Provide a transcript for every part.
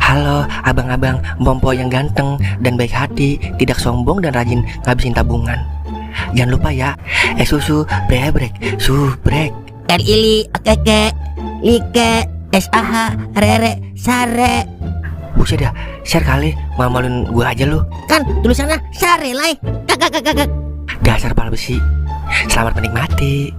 Halo abang-abang Bompo yang ganteng dan baik hati, tidak sombong dan rajin ngabisin tabungan. Jangan lupa ya, susu brebrek, subrek. Ili, keke, like, SAH, rere, sare. Buset dah, share kali, malu-maluin gua aja lu. Kan tulisannya sare lai. Kakak. Dasar pala besi. Selamat menikmati.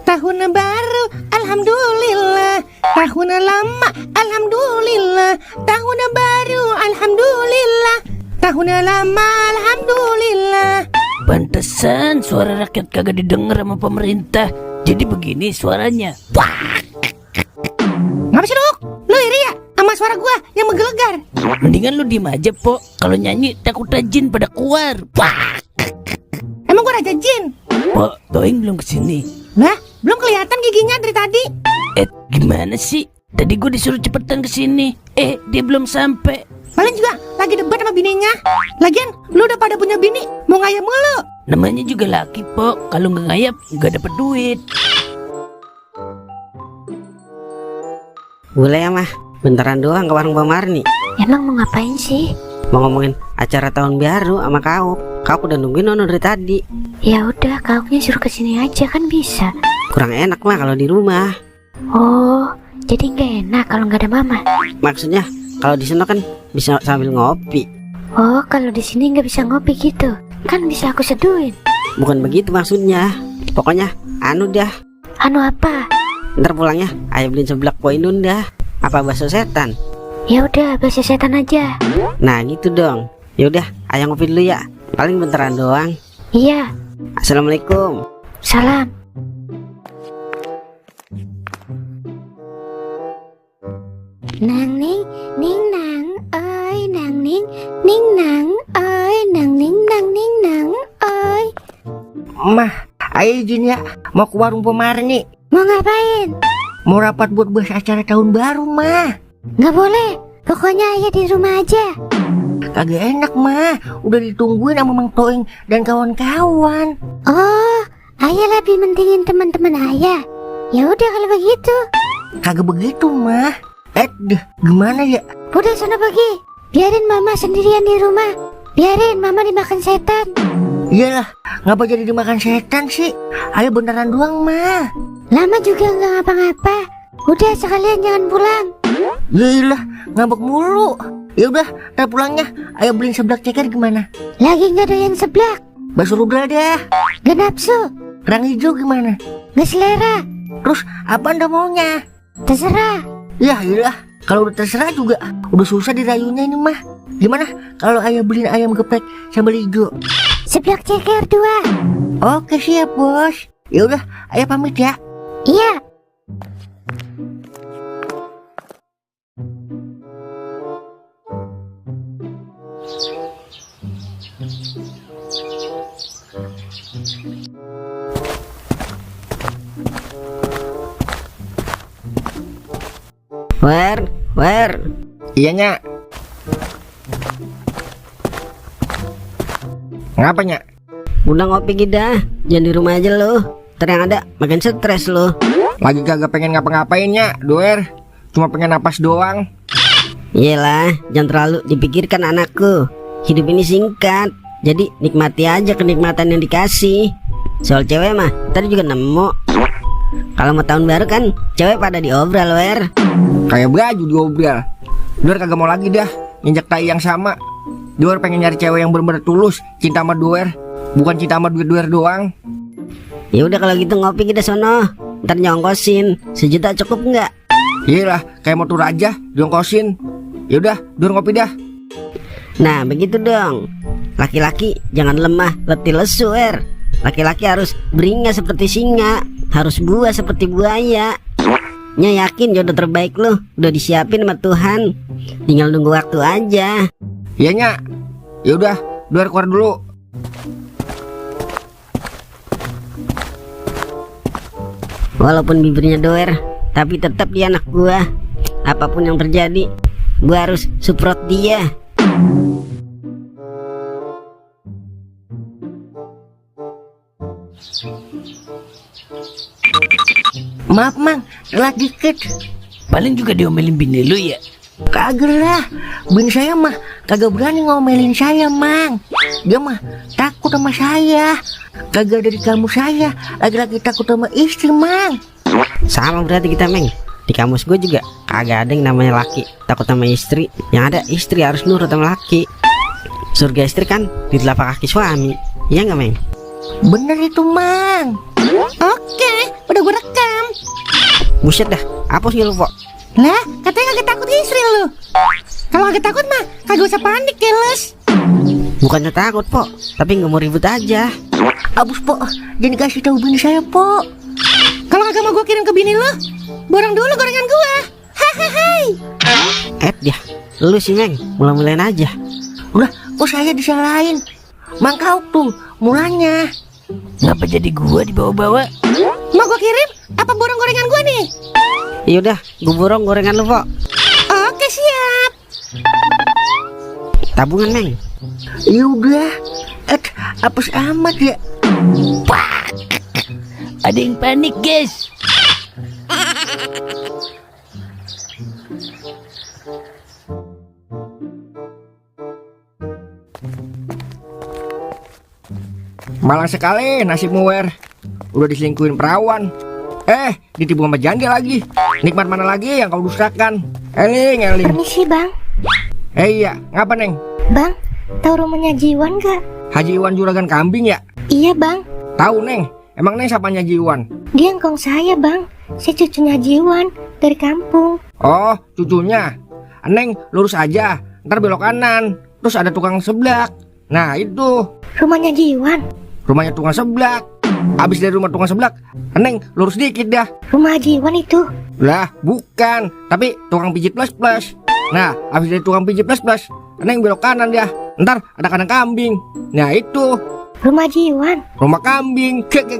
Tahun baru, alhamdulillah. Tahun lama, alhamdulillah. Tahun baru, alhamdulillah. Tahun lama, alhamdulillah. Pantesan suara rakyat kagak didengar sama pemerintah. Jadi begini suaranya. Wah. Ngapa sih lu iri ya sama suara gua yang menggelegar? Mendingan lu diem aja, Po. Kalau nyanyi takut jin pada keluar. Wah. Emang gua raja jin? Po, Toing belum kesini. Lah, belum kelihatan giginya dari tadi. Gimana sih? Tadi gue disuruh cepetan kesini. Dia belum sampai. Paling juga lagi debat sama bininya. Lagian lu udah pada punya bini, mau ngayap mulu. Namanya juga laki, Po. Kalau nggak ngayap nggak dapet duit. Boleh ya mah, bentaran doang ke warung Bang Marni. Emang mau ngapain sih? Mau ngomongin acara tahun baru sama kau. Kau udah nungguin Nono dari tadi. Ya udah, kauknya suruh kesini aja kan bisa. Kurang enak mah kalau di rumah. Oh, jadi nggak enak kalau nggak ada mama. Maksudnya kalau di sana kan bisa sambil ngopi. Oh, kalau di sini nggak bisa ngopi gitu. Kan bisa aku seduhin. Bukan begitu maksudnya. Pokoknya anu dah. Anu apa? Ntar pulangnya ayo beliin seblak poinun dah. Apa bakso setan? Ya udah, bakso setan aja. Nah gitu dong. Ya udah, ayo ngopi dulu ya. Paling bentaran doang. Iya. Assalamualaikum. Salam. Nang ning nang, oi nang ning nang, oi nang ning nang, oi. Mah, ayo izin ya, mau ke warung Pemarni. Mau ngapain? Mau rapat buat bahas acara tahun baru, mah. Nggak boleh. Pokoknya ayah di rumah aja. Kagak enak, mah. Udah ditungguin sama Mang Toing dan kawan-kawan. Oh, ayah lebih mentingin teman-teman ayah. Ya udah kalau begitu. Kagak begitu, mah. Gimana ya? Udah sana pergi. Biarin mama sendirian di rumah. Biarin mama dimakan setan. Iyalah, ngapa jadi dimakan setan sih? Ayo beneran doang, mah. Lama juga nggak ngapa-ngapa. Udah sekalian jangan pulang. Yaelah, ngambek mulu. Ya udah, ntar pulangnya ayo beliin seblak ceker gimana? Lagi nggak doyan seblak. Bakso rudal deh. Gak nafsu. Kerang hijau gimana? Nggak selera. Terus apa anda maunya? Terserah. Ya iyalah, kalau udah terserah juga udah susah dirayunya ini mah. Gimana kalau ayo beliin ayam geprek sambal hijau? Seblak ceker 2. Oke siap bos. Ya udah, ayo pamit ya. Iya. Wer. Iya nyak. Ngapa nyak? Udah ngopi kita. Jangan di rumah aja lo. Ntar yang ada makin stres lo. Lagi kagak pengen ngapa-ngapain nyak, Doer. Cuma pengen napas doang. Iyalah, jangan terlalu dipikirkan anakku. Hidup ini singkat. Jadi nikmati aja kenikmatan yang dikasih. Soal cewek mah tadi juga nemu. Kalau mau tahun baru kan cewek pada diobral, Wer. Kayak baju diobral. Doer kagak mau lagi dah nginjak tai yang sama. Doer pengen nyari cewek yang bener-bener tulus cinta sama Doer, bukan cinta sama duit Doer doang. Ya udah kalau gitu ngopi kita sono. Ntar nyongkosin 1 juta cukup nggak? Iyalah, kayak motor aja diongkosin. Ya udah, Doer ngopi dah. Nah begitu dong. Laki-laki jangan lemah letih lesu, Wer. Laki-laki harus beringas seperti singa, harus buah seperti buaya. Nya yakin jodoh terbaik lo udah disiapin sama Tuhan. Tinggal nunggu waktu aja. Iya nyak. Ya udah, Doer keluar dulu. Walaupun bibirnya doer, tapi tetap dia anak gua. Apapun yang terjadi, gua harus support dia. Maaf mang, telat dikit. Paling juga diomelin bini lu ya. Kagak lah, bini saya mah kagak berani ngomelin saya mang. Dia mah takut sama saya. Kagak dari kamu saya, lagi-lagi takut sama istri mang. Sama berarti kita, Meng. Di kamus gue juga kagak ada yang namanya laki takut sama istri. Yang ada istri harus nurut sama laki. Surga istri kan di telapak kaki suami. Iya nggak, Meng? Bener itu mang. Oke, udah gue rekam. Buset dah, hapus lu Pok. Lah, katanya kagak takut istri lu. Kalau kagak takut mah kagak usah panik ya Les. Bukannya takut Pok, tapi nggak mau ribut aja. Abus po, jangan kasih tahu bini saya po. Kalau kagak mau gue kirim ke bini lu, borong dulu gorengan gua. Hehehe. Dia, lu sih Meng, mulai-mulain aja. Udah, kok saya disalahin? Mang kau tuh mulanya. Ngapa jadi gua dibawa-bawa? Mau gue kirim apa borong gorengan gua nih? Yaudah, gue borong gorengan lu Pok. Oke siap. Tabungan Meng. Yaudah, apes amat ya. Ada yang panik guys. Malang sekali nasibmu Wer. Udah diselingkuhin perawan, ditipu sama janda lagi. Nikmat mana lagi yang kau dustakan? Eling. Permisi bang. Iya, ngapa Neng? Bang, tahu rumahnya Jiwan gak? Haji Iwan juragan kambing ya? Iya bang, Tahu Neng, emang Neng siapanya Haji Iwan? dia ngkong saya bang. Saya cucunya Jiwan dari kampung. Oh, cucunya. Neng lurus aja, ntar belok kanan, terus ada tukang seblak. Nah itu Rumahnya Jiwan. rumahnya tukang seblak. Abis dari rumah tukang seblak, Neng lurus dikit dah. Rumah Jiwan itu. Lah bukan, tapi tukang pijit plus plus. Nah abis dari tukang pijit plus plus, Neng belok kanan dah. Ntar ada kandang kambing. Nah itu Rumah Jiwan. rumah kambing. Kek.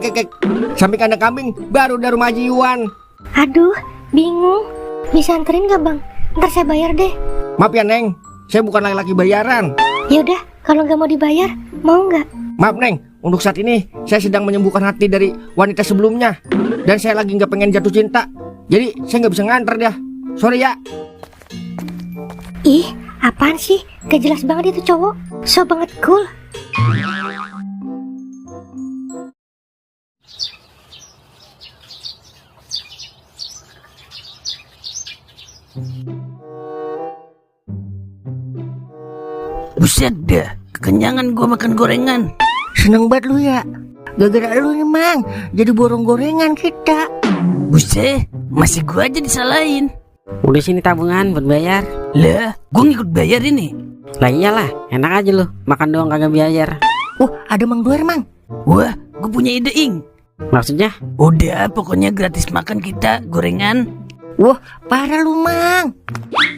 Sampai kandang kambing baru ada rumah Haji Iwan. Aduh, bingung. Bisa anterin gak bang? Ntar saya bayar deh. Maaf ya Neng, saya bukan laki-laki bayaran. Yaudah, kalau nggak mau dibayar, mau nggak? Maaf Neng, untuk saat ini saya sedang menyembuhkan hati dari wanita sebelumnya. Dan saya lagi nggak pengen jatuh cinta. Jadi saya nggak bisa nganter dah. Sorry ya. Ih, apaan sih? Gak jelas banget itu cowok. So banget cool. Buset dah, kekenyangan gua makan gorengan. Seneng banget lu ya. Gara-gara lu nih mang, jadi borong gorengan kita. Buset, masih gua aja disalahin. Udah sini tabungan buat bayar. Lah, gua ngikut bayar ini. Lah iyalah, enak aja lu, makan doang kagak bayar. Ada Mang Duer mang. Wah, gua punya ide ing. Maksudnya? Udah, pokoknya gratis makan kita gorengan. Wah, parah lu mang.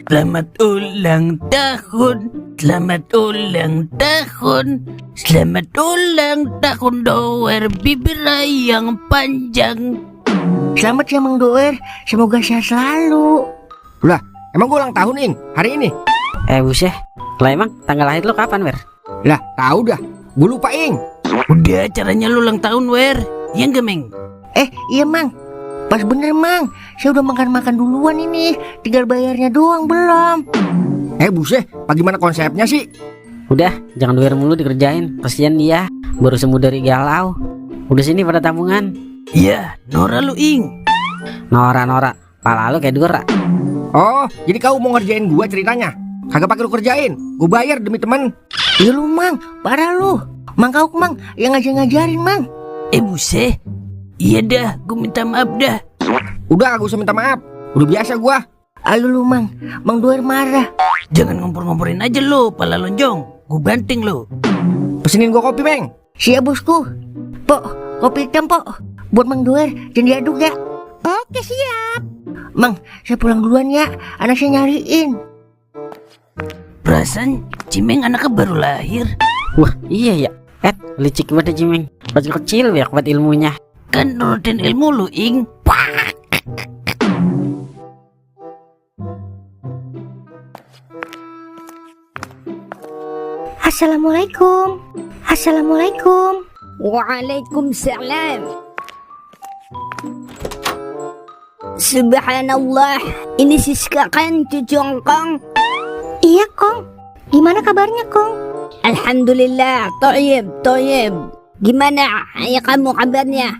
Selamat ulang tahun, selamat ulang tahun, selamat ulang tahun Doer bibir yang panjang. Selamat ya Mang Duer, semoga sehat selalu. Lah, emang gue ulang tahun Ing hari ini? Buset. Lah emang tanggal lahir lu kapan, Wer? Lah, tahu dah. Gue lupa Ing. Udah, caranya lu ulang tahun, Wer. Iya nggak, Meng? Iya mang. Pas bener mang, saya udah makan duluan ini. Tinggal bayarnya doang belum. Buset, bagaimana konsepnya sih? Udah, jangan doer mulu dikerjain. Kasian dia, baru sembuh dari galau. Udah sini pada tabungan. Iya, Nora lu, Ing. Nora, pala lu kayak Dora. Oh, jadi kau mau ngerjain gue ceritanya? Kagak pakai lu kerjain, gue bayar demi temen. Iya lu mang, parah lu. Mang kau mang, yang ngajarin mang. Buset. Iya dah, gue minta maaf dah. Udah, gak usah minta maaf. Udah biasa gue. Ayo lu mang, Mang Duer marah. Jangan ngompor-ngomporin aja lu, pala lonjong. Gue banting lu. Pesenin gue kopi, Meng. Siap bosku. Pok, kopi hitam pok. Buat Mang Duer, jangan diaduk ya. Oke siap. Mang, saya pulang duluan ya. Anak saya nyariin. Perasaan Cimeng anaknya baru lahir. Wah, iya ya. Licik banget Cimeng. Masih kecil ya kuat ilmunya. Kan nurutin ilmu lu, Ing. Assalamualaikum. Assalamualaikum. Waalaikumsalam. Subhanallah, ini Siska kan cucu engkong? Iya, Kong. Gimana kabarnya, Kong? Alhamdulillah, toyib, toyib. Gimana ayah kamu kabarnya?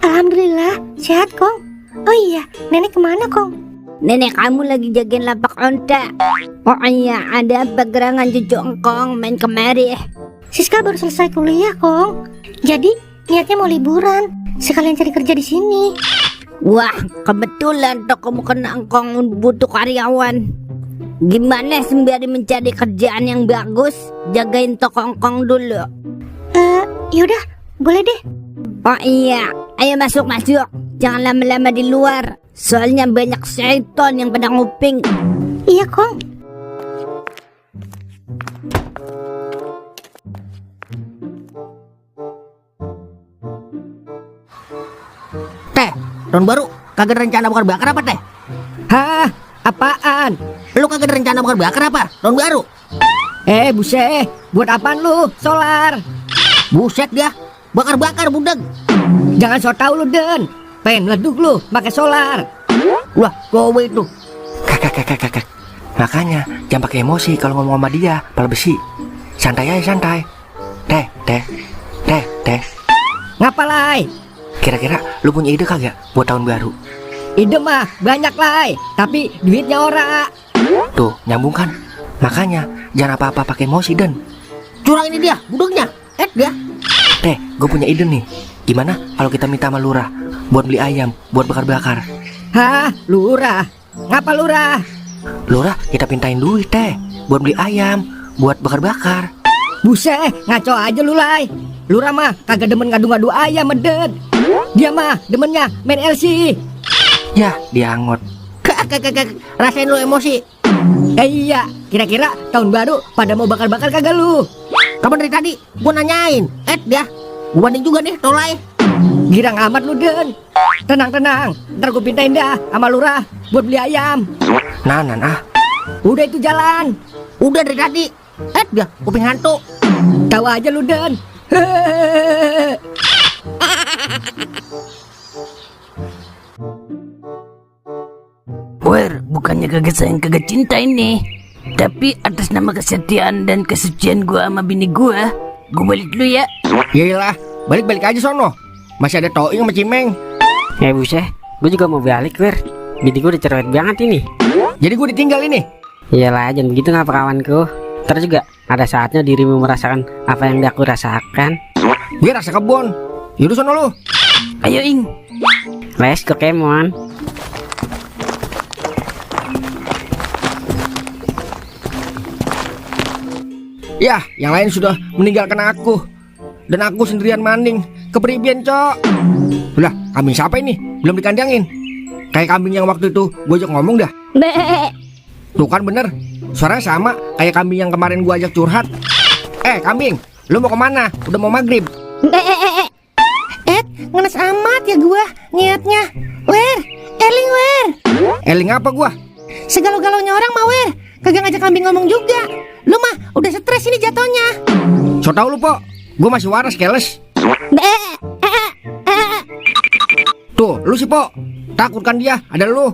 Alhamdulillah, sehat, Kong. Oh iya, nenek kemana, Kong? Nenek kamu lagi jagain lapak onta. Oh iya, ada apa gerangan cucu engkong main kemari? Siska baru selesai kuliah, Kong. Jadi, niatnya mau liburan. Sekalian cari kerja di sini. Wah, kebetulan tokomu kena engkong butuh karyawan. Gimana sembari mencari kerjaan yang bagus, jagain toko engkong dulu. Yaudah, boleh deh. Oh iya, ayo masuk. Jangan lama-lama di luar. Soalnya banyak setan yang pada nguping. Iya, Kong. Teh, tahun baru kagak ada rencana bakar-bakar apa teh? Hah? Apaan? Lu kagak ada rencana bakar-bakar apa? Tahun baru? Buset, buat apaan lu? Solar. Buset dia, bakar-bakar budak. Jangan so tau lu, Den. Pengen meleduk lu pakai solar. Wah, kowe itu. Kakak. Makanya jangan pakai emosi kalau ngomong sama dia, pala besi. Santai aja, santai. Teh. Ngapalai? Kira-kira lu punya ide kagak buat tahun baru? Ide mah banyak lai, tapi duitnya ora. Tuh, nyambung kan? Makanya jangan apa-apa pakai emosi, Den. Curang ini dia, budaknya. Dia. Teh, gue punya ide nih. Gimana kalau kita minta sama lurah buat beli ayam, buat bakar-bakar? Hah, lurah? Ngapa lurah? Lurah kita pintain duit, Teh, buat beli ayam, buat bakar-bakar. Buset, ngaco aja lu lai. Lurah mah kagak demen ngadu-ngadu ayam, Den. Dia mah demennya main LC. Yah, diangot. Rasain lu emosi. Iya, kira-kira tahun baru pada mau bakar-bakar kagak lu? Kapan dari tadi gua nanyain. Dia. Gua banding juga nih, tolai. Girang amat lu, Den. Tenang. Ntar gue pintain dah sama lurah buat beli ayam. Nanan ah. Udah itu jalan. Udah dari tadi. Dia, kuping hantu. Tahu aja lu, Den. Wer, bukannya kagak sayang kagak cinta ini. Tapi atas nama kesetiaan dan kesucian gua sama bini gua balik dulu ya. Yaelah, balik aja sono. Masih ada Toing sama Cimeng. Buset, gue juga mau balik, Wer. Bini gue udah cerewet banget ini. Jadi gue ditinggal ini. Iyalah, jangan begitu ngapa kawanku. Ntar juga ada saatnya dirimu merasakan apa yang aku rasakan. Biar rasa kebun. Yaudah sono lu. Ayo Ing. Let's go, Kemon. Yah, yang lain sudah meninggalkan aku. Dan aku sendirian maning. Kepribian, Cok. Ulah, kambing siapa ini? Belum dikandangin. Kayak kambing yang waktu itu gue ajak ngomong dah. Tuh kan bener. Suaranya sama kayak kambing yang kemarin gue ajak curhat. Kambing, lu mau kemana? Udah mau maghrib. Ngenes amat ya gua niatnya. Wer, Eling apa gua? segalo-galonya orang mah Wer. Kagak ngajak kambing ngomong juga. Lu mah udah stres ini jatuhnya. So tau lu, Po. Gua masih waras, keles. Tuh, lu sih, Po. Takut kan dia, ada lu.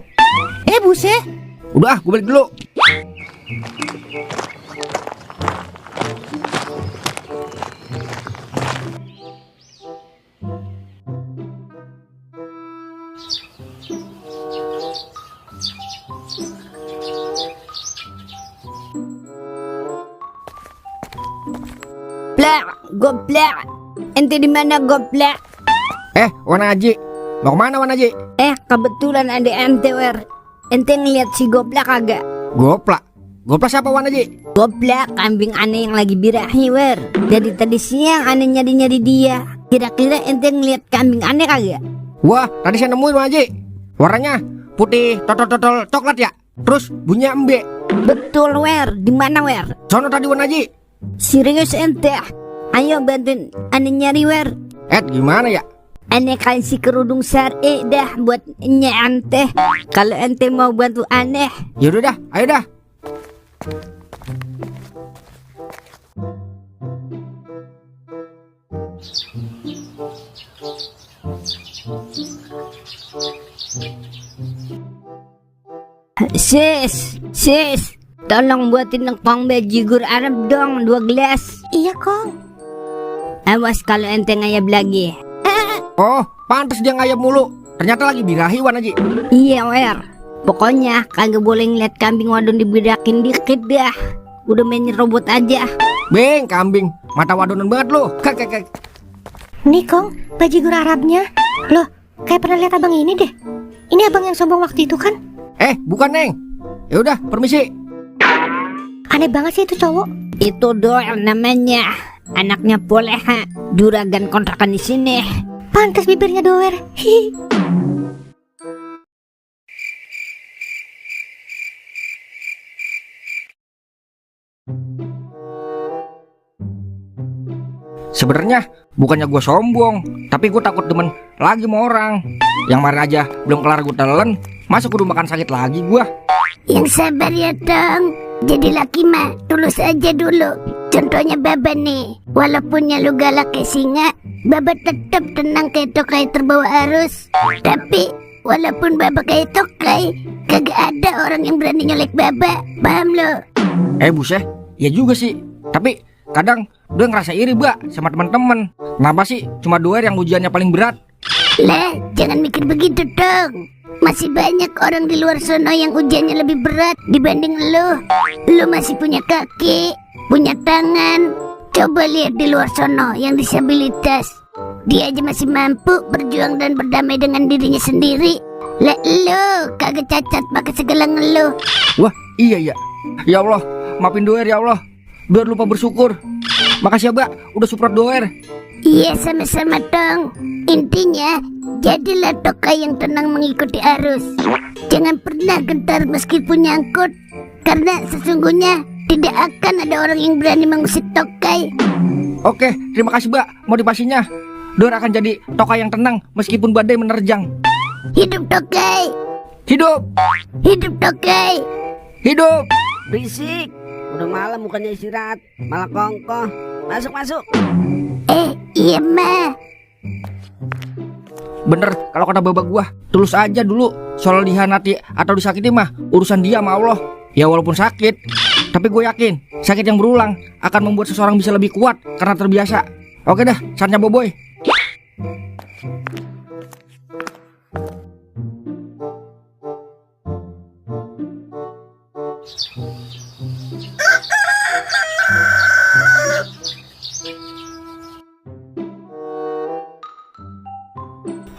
Buset. Udah, gue balik dulu. Plak, goplak. Ente di mana goplak? Wan Haji. Mau kemana, Wan Haji? Kebetulan ada ente, Wer. Ente ngeliat si goplak kagak? Goplak. Goplak siapa, Wan Haji? Goplak, kambing aneh yang lagi birahi, Wer. Dari tadi siang aneh nyari-nyari dia. Kira-kira ente ngeliat kambing aneh kagak? Wah, tadi saya nemuin, Wan Haji. Warnanya putih totol-totol coklat ya. Terus bunyinya embe. Betul, Wer. Di mana, Wer? Sono tadi, Wan Haji. Serius ente? Ayo bantuin aneh nyari, Wer. Gimana ya? Aneh kasih kerudung syar'i dah buat ente. Kalau ente mau bantu aneh. Yaudah dah, ayo dah. Sis, tolong buatin engkong bajigur Arab dong 2 gelas. Iya, Kong. Awas kalau ente ngayab lagi. Oh, pantas dia ngayap mulu. Ternyata lagi birahi Wan Haji. Iya, Wer. Pokoknya kagak boleh ngeliat kambing wadon dibirakin dikit dah. Udah main robot aja. Beng, kambing. Mata wadonan banget lu. Kek. Nih, Kong, bajigur Arabnya. Loh, kayak pernah lihat abang ini deh. Ini abang yang sombong waktu itu kan? Bukan Neng. Ya udah, permisi. Aneh banget sih itu cowok. Itu Doel namanya. Anaknya Poleha, juragan kontrakan di sini. Pantes bibirnya doer. Hihi. Sebenarnya bukannya gue sombong, tapi gue takut demen lagi sama orang. Yang kemarin aja belum kelar gue telan, masa kudu makan sakit lagi gue. Yang sabar ya dong. Jadi laki mah tulus aja dulu. Contohnya Baba nih. Walaupunnya lu galak kayak singa, Baba tetap tenang kayak tokai terbawa arus. Tapi walaupun Baba kayak tokai, kagak ada orang yang berani nyolek Baba. Paham lo? Buset, ya juga sih. Tapi kadang gue ngerasa iri sama teman-teman. Kenapa sih cuma Doer yang ujiannya paling berat? Lah, jangan mikir begitu dong. Masih banyak orang di luar sono yang ujiannya lebih berat dibanding lo. Lo masih punya kaki, punya tangan. Coba lihat di luar sono yang disabilitas. Dia aja masih mampu berjuang dan berdamai dengan dirinya sendiri. Lah lo kagak cacat pakai segala ngeluh. Wah, iya. Ya Allah, maafin Doer ya Allah. Doer lupa bersyukur. Makasih ya udah support Doer. Iya, sama-sama dong. Intinya, jadilah tokai yang tenang mengikuti arus. Jangan pernah gentar meskipun nyangkut, karena sesungguhnya tidak akan ada orang yang berani mengusik tokai. Oke, terima kasih motivasinya. Doer akan jadi tokai yang tenang meskipun badai menerjang. Hidup tokai! Hidup! Hidup tokai! Hidup! Berisik. Udah malam bukannya istirahat, malah kongkoh. Masuk. Iya mah. Bener kalau kata babak gua, tulus aja dulu. Soal dihianati atau disakiti mah urusan dia sama Allah. Ya walaupun sakit, tapi gue yakin sakit yang berulang akan membuat seseorang bisa lebih kuat karena terbiasa. Oke dah, saatnya boboy.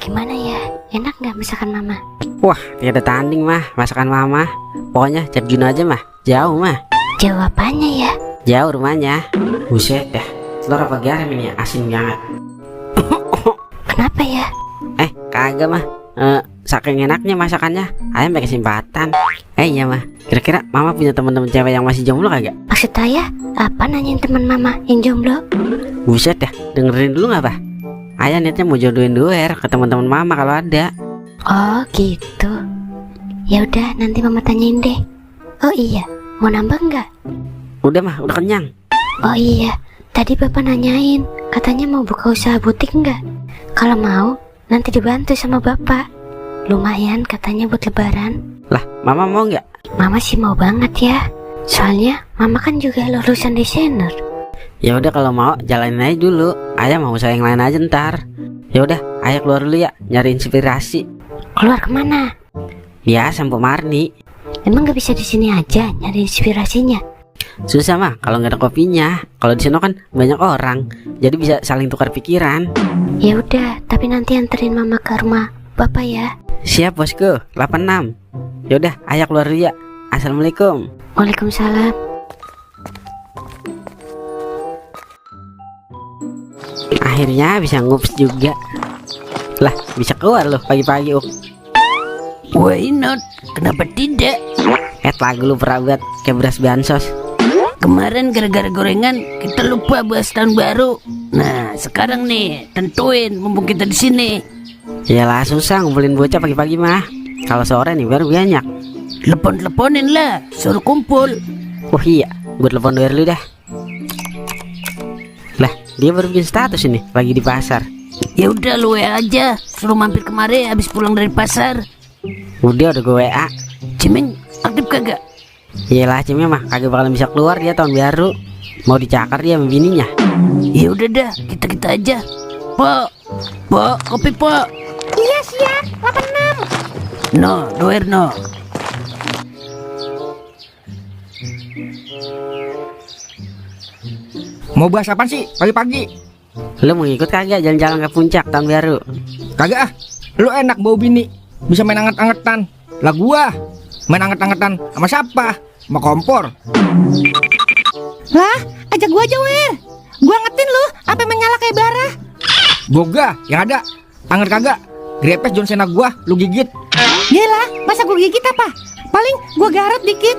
Gimana ya? Enak nggak masakan mama? Wah, tiada tanding mah masakan mama. Pokoknya Cep Juno aja mah. Jauh mah. Jawabannya ya? Jauh rumahnya. Buset dah. Telur apa garam ini asin banget. Kenapa ya? Kagak mah. Saking enaknya masakannya, ayam pakai simpatan. Iya mah. Kira-kira mama punya teman-teman cewek yang masih jomblo kagak? Maksud ayah, apa nanyain teman mama yang jomblo? Buset dah. Dengerin dulu nggak, Pak? Ayah niatnya mau jodohin Doer ke teman-teman mama kalau ada. Oh gitu. Ya udah, nanti mama tanyain deh. Oh iya, mau nambah nggak? Udah mah, udah kenyang. Oh iya, tadi bapak nanyain, katanya mau buka usaha butik nggak? Kalau mau, nanti dibantu sama bapak. Lumayan katanya buat lebaran. Lah, mama mau nggak? Mama sih mau banget ya. Soalnya mama kan juga lulusan desainer. Ya udah kalau mau jalanin aja dulu. Ayah mau usaha yang lain aja ntar. Ya udah, ayah keluar dulu ya, nyari inspirasi. Keluar kemana? Biasa Mpok Marni. Emang nggak bisa di sini aja nyari inspirasinya? Susah mah kalau nggak ada kopinya. Kalau di sana kan banyak orang, jadi bisa saling tukar pikiran. Ya udah, tapi nanti anterin mama ke rumah bapak ya. Siap bosku, 86. Ya udah, ayah keluar dulu ya. Assalamualaikum. Waalaikumsalam. Akhirnya bisa ngups juga. Lah, bisa keluar loh pagi-pagi. Why not? Kenapa tidak? Lagu lu pernah buat kayak beras bansos. Kemarin gara-gara gorengan kita lupa bahas tahun baru. Nah, sekarang nih tentuin mumpung kita di sini. Yalah, susah ngumpulin bocah pagi-pagi mah. Kalau sore nih baru banyak. Telepon-teleponin lah, suruh kumpul. Oh iya, gue telepon Doer dulu dah. Lah, dia baru bikin status ini, lagi di pasar. Ya udah lu WA aja, suruh mampir kemari habis pulang dari pasar. Udah gue WA. Cimeng aktif kagak? Iyalah Cimeng mah kagak bakalan bisa keluar, dia tahun baru. Mau dicakar dia sama bininya. Ya udah dah, kita aja. Pok, kopi pok. Iya siap, 86. No, Doer no. Mau bahas apa sih pagi-pagi? Lu mau ikut kagak jalan-jalan ke puncak tahun baru? Kagak ah. Lu enak bawa bini, bisa main anget-angetan. Lah gua main anget-angetan sama siapa? Sama kompor. Lah, ajak gua aja, Wer. Gua ngetin lu, sampai menyala kayak bara. Boga, yang ada anget kagak. Grepes John Cena gua, lu gigit. Gila, masa gua gigit apa? Paling gua garot dikit.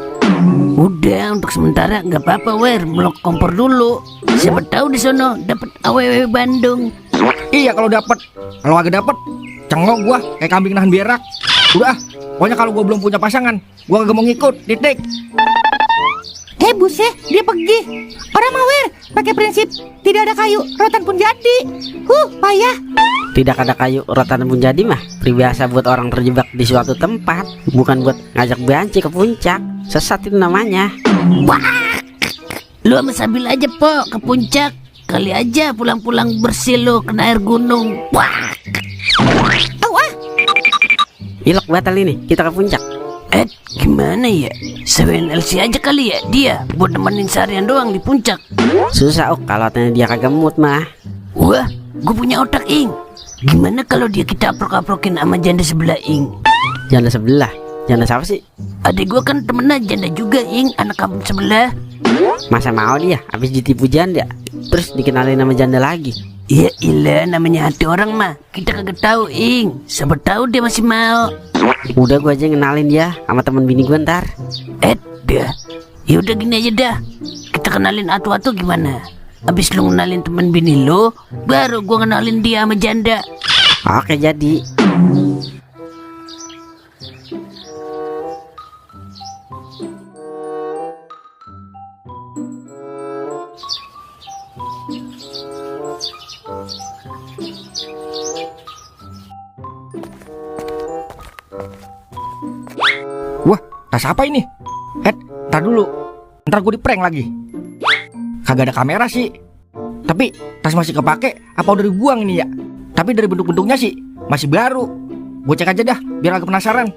Udah, untuk sementara nggak apa-apa, Wer. Melok kompor dulu. Siapa tahu di sono dapat awewe Bandung. Iya kalau dapet, kalau kagak dapet, cengok gua kayak kambing nahan berak. Udah, pokoknya kalau gua belum punya pasangan, gua kagak mau ngikut. Titik. Buset, dia pergi. Orang mah, Wer, pakai prinsip tidak ada kayu, rotan pun jadi. Payah. Tidak ada kayu rotan pun jadi mah peribahasa buat orang terjebak di suatu tempat, bukan buat ngajak banci ke puncak. Sesat itu namanya. Wah, lu sama Sabil aja po ke puncak. Kali aja pulang-pulang bersih lu kena air gunung. Wah, Ilok batal ini, kita ke puncak. gimana ya? Sewain LC aja kali ya dia buat nemenin seharian doang di puncak. Susah kalau katanya dia kagak mood mah. Wah, gue punya otak, Ing. Gimana kalau dia kita aprok-aprokin sama janda sebelah, Ing? Janda sebelah? Janda siapa sih? Adik gue kan temennya janda juga, Ing, anak kampung sebelah. Masa mau dia habis ditipu janda terus dikenalin nama janda lagi? Ya ilah, namanya hati orang mah kita kagak tahu, Ing. Siapa tahu dia masih mau. Udah gua aja ngenalin dia sama teman bini gua ntar. Dah. Ya udah gini aja dah. Kita kenalin atu-atu gimana? Abis lu ngenalin temen bini lu, baru gua ngenalin dia sama janda. Oke jadi. Wah, tas apa ini? Ntar dulu. Ntar gue di prank lagi. Kagak ada kamera sih. Tapi tas masih kepake apa udah dibuang ini ya? Tapi dari bentuk-bentuknya sih masih baru. Gue cek aja dah biar agak penasaran.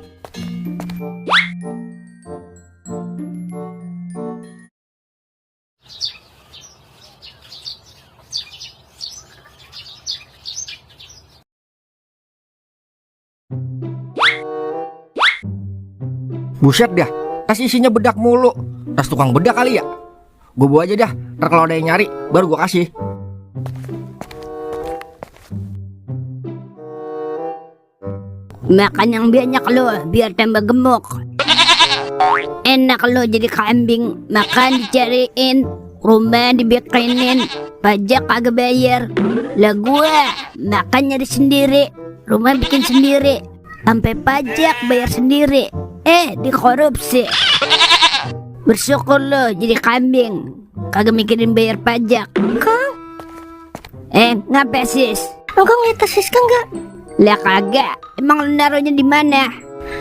Buset dah, tas isinya bedak mulu. Tas tukang bedak kali ya? Gue bawa aja dah, ntar kalau ada yang nyari baru gue kasih. Makan yang banyak lo biar tambah gemuk. Enak lo jadi kambing, makan dicariin, rumah dibikinin, pajak kagak bayar. Lah gua makan nyari sendiri, rumah bikin sendiri, sampai pajak bayar sendiri. Dikorupsi. Bersyukur lo jadi kambing, kagak mikirin bayar pajak. Kong, Ngapa sis? engkau ngeliat tas Siska nggak? Lah kagak, emang lo naruhnya di mana?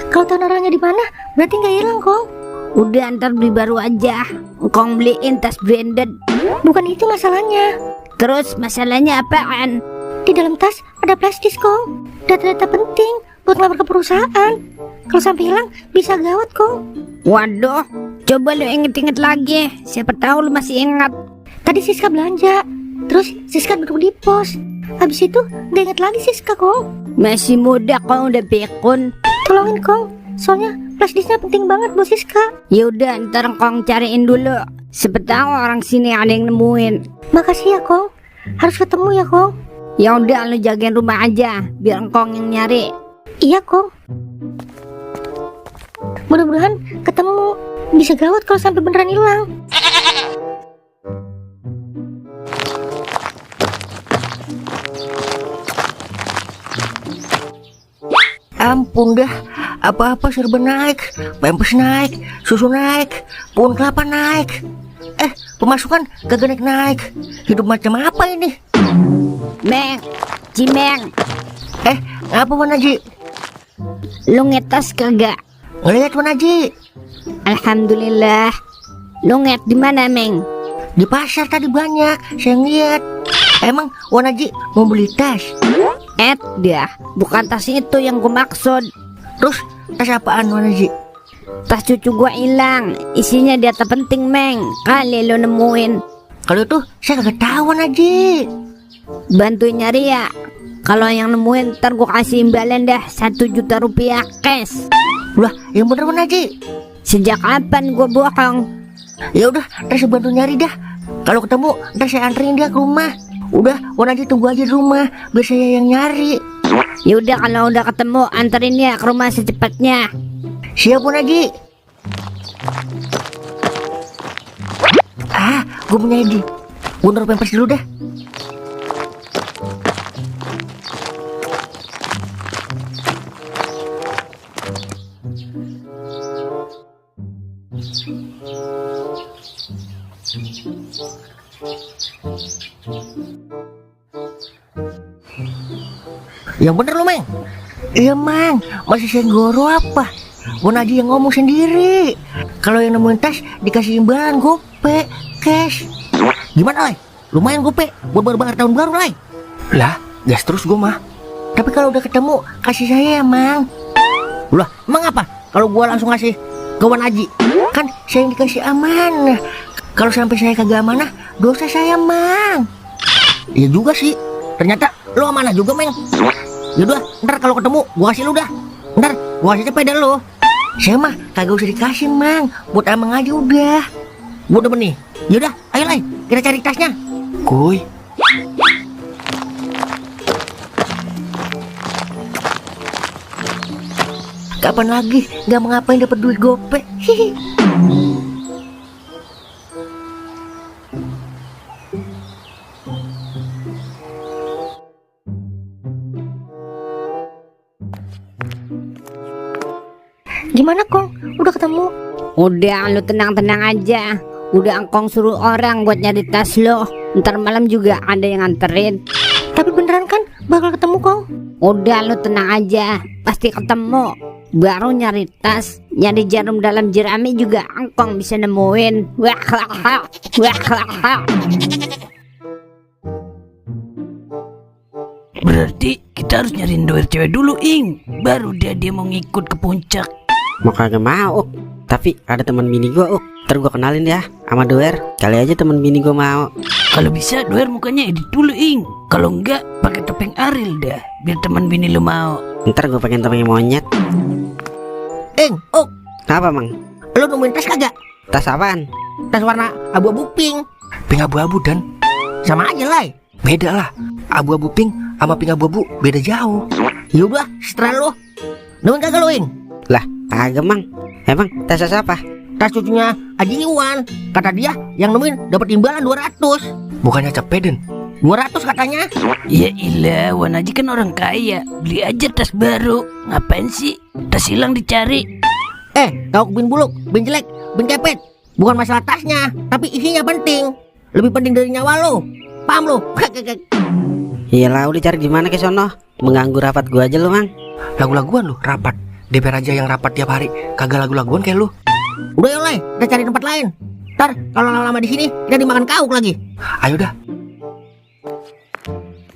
Kalau tahu naruhnya di mana, berarti nggak hilang, Kong. Udah ntar beli baru aja. Engkong beliin tas branded. Bukan itu masalahnya. Terus masalahnya apaan? Di dalam tas ada plastis, Kong. Data-data penting buat ngelamar ke perusahaan. Kalau sampai hilang bisa gawat, Kong. Waduh, coba lu inget-inget lagi. Siapa tahu lu masih ingat. Tadi Siska belanja, terus Siska duduk di pos. Habis itu nggak inget lagi Siska, Kong. Masih muda kok udah pikun. Tolongin, Kong. Soalnya flashdisknya penting banget buat Siska. Yaudah ntar Kong cariin dulu. Siapa tahu orang sini ada yang nemuin. Makasih ya, Kong. Harus ketemu ya, Kong. Ya udah lu jagain rumah aja biar Kong yang nyari. Iya, Kong. Mudah-mudahan ketemu. Bisa gawat kalau sampai beneran hilang. Ampun dah, Apa-apa serba naik, pampers naik, susu naik, pohon kelapa naik. Pemasukan kagak naik-naik. Hidup macam apa ini? Meng, Cimeng, Ngapa Wan Haji? lu ngetas kagak? Ngeliat Wan Haji, Alhamdulillah. Lu nget di mana, Meng? di pasar tadi banyak, saya ngeliat. Emang Wan Haji mau beli tas? Dah, bukan tas itu yang gue maksud. Terus tas apaan Wan Haji? Tas cucu gua hilang, isinya data penting, Meng. Kali lu nemuin. Kalau itu saya kagak tahu Wan Haji. Bantuin nyari ya. Kalau yang nemuin ntar gua kasih imbalan dah 1 juta rupiah cash. Lah, yang bener Wan Haji. Sejak kapan gua bohong? Ya udah, ntar saya bantu nyari dah. Kalau ketemu, ntar saya anterin dia ke rumah. Udah, Wan Haji tunggu aja di rumah, biar saya yang nyari. Yaudah, kalau udah ketemu anterin ya ke rumah secepatnya. Siap Wan Haji. Gue punya ide. Gue naruh pampers dulu dah. Yang bener lu, Meng. Iya, Mang. Masih saya goro apa? Wan Haji yang ngomong sendiri. Kalau yang nemuin tas dikasih imbalan gope, cash. Gimana, Lai? Lumayan gope buat bayar tahun baru, Lai. Lah, gas terus gue mah. Tapi kalau udah ketemu, kasih saya ya, Mang. Lah, emang apa? Kalau gua langsung ngasih ke Wan Haji, kan saya yang dikasih amanah. Kalau sampai saya kagak amanah, dosa saya, Mang. Iya juga sih. Ternyata lu amanah juga, Meng. Yaudah, ntar kalau ketemu gua kasih lu dah. Ntar gua kasih sepeda lu. Saya mah kagak usah dikasih, Mang. Buat Amang aja udah. Gua udah nih. Yaudah, ayo Lai, kita cari tasnya. Kuy. Kapan lagi nggak mengapain dapat duit gope? Hihi. Gimana Kong? Udah ketemu? Udah, lu tenang-tenang aja. Udah Engkong suruh orang buat nyari tas lo. Ntar malam juga ada yang nganterin. Tapi beneran kan bakal ketemu Kong? Udah, lu tenang aja. Pasti ketemu. Baru nyari tas, nyari jarum dalam jerami juga Engkong bisa nemuin. Wah. Berarti kita harus nyariin doer cewek dulu, Ing. Baru dia mau ngikut ke puncak. Mau kagak mau, tapi ada teman bini gua, ntar gua kenalin ya sama doer. Kali aja teman bini gua mau. Kalau bisa doer mukanya edit dulu, Ing. Kalau enggak pakai topeng Ariel dah, biar teman bini lu mau. Ntar gua pengen topeng monyet. Apa Mang? Lu nemuin tas kagak? Tas apaan? Tas warna abu-abu pink. Pink abu-abu dan Sama aja Lai. beda lah. Abu-abu pink sama pink abu-abu beda jauh. Yaudah, setelah lu. Nemuin kagak lu, Ing? Lah, kagak Mang. Emang tas apa? Tas cucunya Haji Iwan. Kata dia yang nemuin dapat imbalan 200. Bukannya capek Den? 200 katanya. Ya ilah, Wan Haji kan orang kaya. Beli aja tas baru. Ngapain sih? Tas hilang dicari. Kau bin buluk, bin jelek, bin kepet. Bukan masalah tasnya, tapi isinya penting. Lebih penting dari nyawa lo. Paham lo? Iyalah, udah cari gimana ke sono. Mengganggu rapat gua aja lu, Mang. Lagu-laguan lu rapat. DPR aja yang rapat tiap hari. Kagak lagu-laguan kayak lu. Udah ya Lai, kita cari tempat lain. Ntar kalau lama-lama di sini kita dimakan kauk lagi. Ayo dah.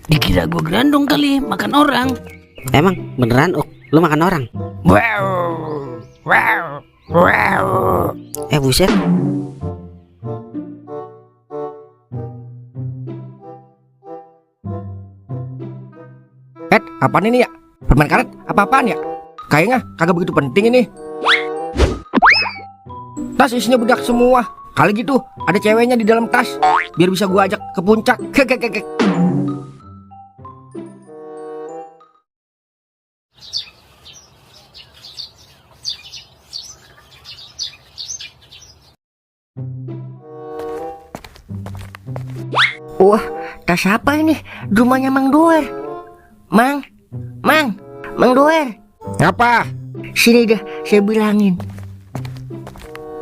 Dikira gua gerandong kali, makan orang. Emang beneran, lu makan orang? Wow. Buset. Apaan ini ya? Permen karet apa-apaan ya? Kayaknya kagak begitu penting ini. Tas isinya bedak semua. Kali gitu ada ceweknya di dalam tas, biar bisa gua ajak ke puncak. Wah, tas apa ini? Di rumahnya Mang Doer. Mang Doer. Ngapa? Sini dah, saya bilangin.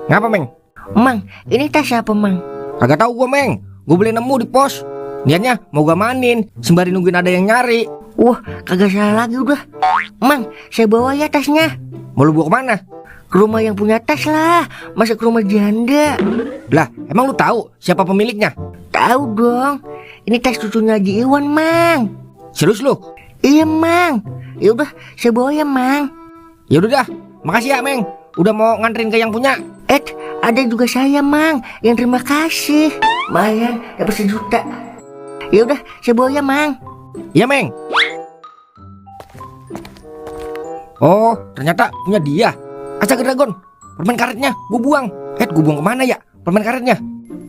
Ngapa, Meng? Mang, ini tas apa, Mang? Kagak tahu gua, Meng. Gua beli nemu di pos. Niatnya mau gua manin, sembari nungguin ada yang nyari. Wah, kagak salah lagi udah. Mang, saya bawa ya tasnya. Mau lu bawa kemana? Ke rumah yang punya tas lah, masa ke rumah janda? Lah, emang lu tahu siapa pemiliknya? Tahu dong, ini tas cucunya Haji Iwan, Mang. Serius lu? Iya, Mang. Ya udah, saya bawa ya, Mang. Ya udah dah, makasih ya, Meng. Udah mau nganterin ke yang punya. Ada juga saya, Mang, yang terima kasih. Lumayan, dapat 1 juta. Ya udah, saya bawa ya, Mang. Iya, Meng. Oh, ternyata punya dia. Astaga Dragon, permen karetnya gue buang. Gue buang kemana ya permen karetnya?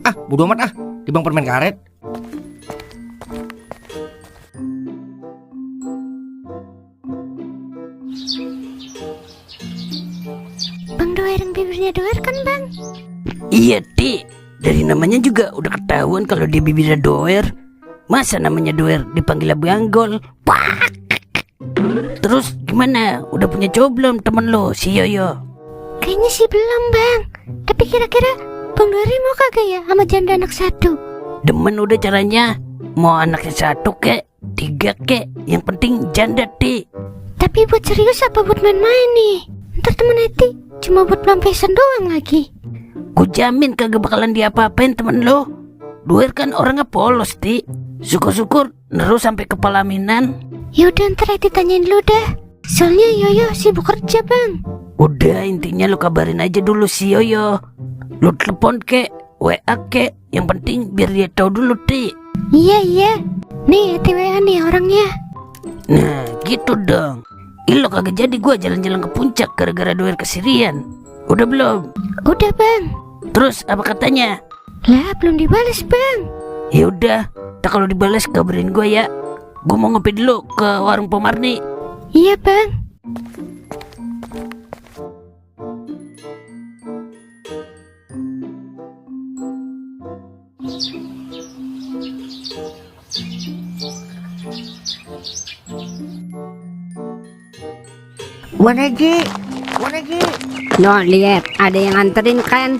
Ah, bodo amat ah, dibuang permen karet. Bang doer yang bibirnya doer kan, Bang? Iya, Ti. Dari namanya juga udah ketahuan kalau dia bibirnya doer. Masa namanya doer dipanggil Bang Gol? Pak. Terus gimana? Udah punya cowok belum temen lo, si Yoyo? Kayaknya sih belum, Bang. Tapi kira-kira Bang Doer mau kagak ya sama janda anak 1? Demen udah caranya. Mau anaknya 1 kek, 3 kek, yang penting janda, Ti. Tapi buat serius apa buat main-main nih? Ntar temen Eti cuma buat lampiasan doang lagi. Ku jamin kagak bakalan diapa-apain temen lo. Doer kan orangnya polos, Ti. Syukur-syukur nerus sampai ke pelaminan. Yaudah ntar Eti tanyain dulu dah. Soalnya Yoyo sibuk kerja, Bang. Udah, intinya lo kabarin aja dulu si Yoyo. Lo telepon kek, WA kek, yang penting biar dia tahu dulu, Ti. Iya. Nih Eti WA nih orangnya. Nah gitu dong. Lo kagak jadi gua jalan-jalan ke puncak gara-gara Doer kesirian. Udah belum? Udah, Bang. Terus apa katanya? Lah belum dibales, Bang. Ya udah, tak kalau dibales kabarin gua ya. Gua mau ngopi dulu ke warung Pomarni. Iya, Bang. Wan Haji. No, lihat ada yang nganterin kan?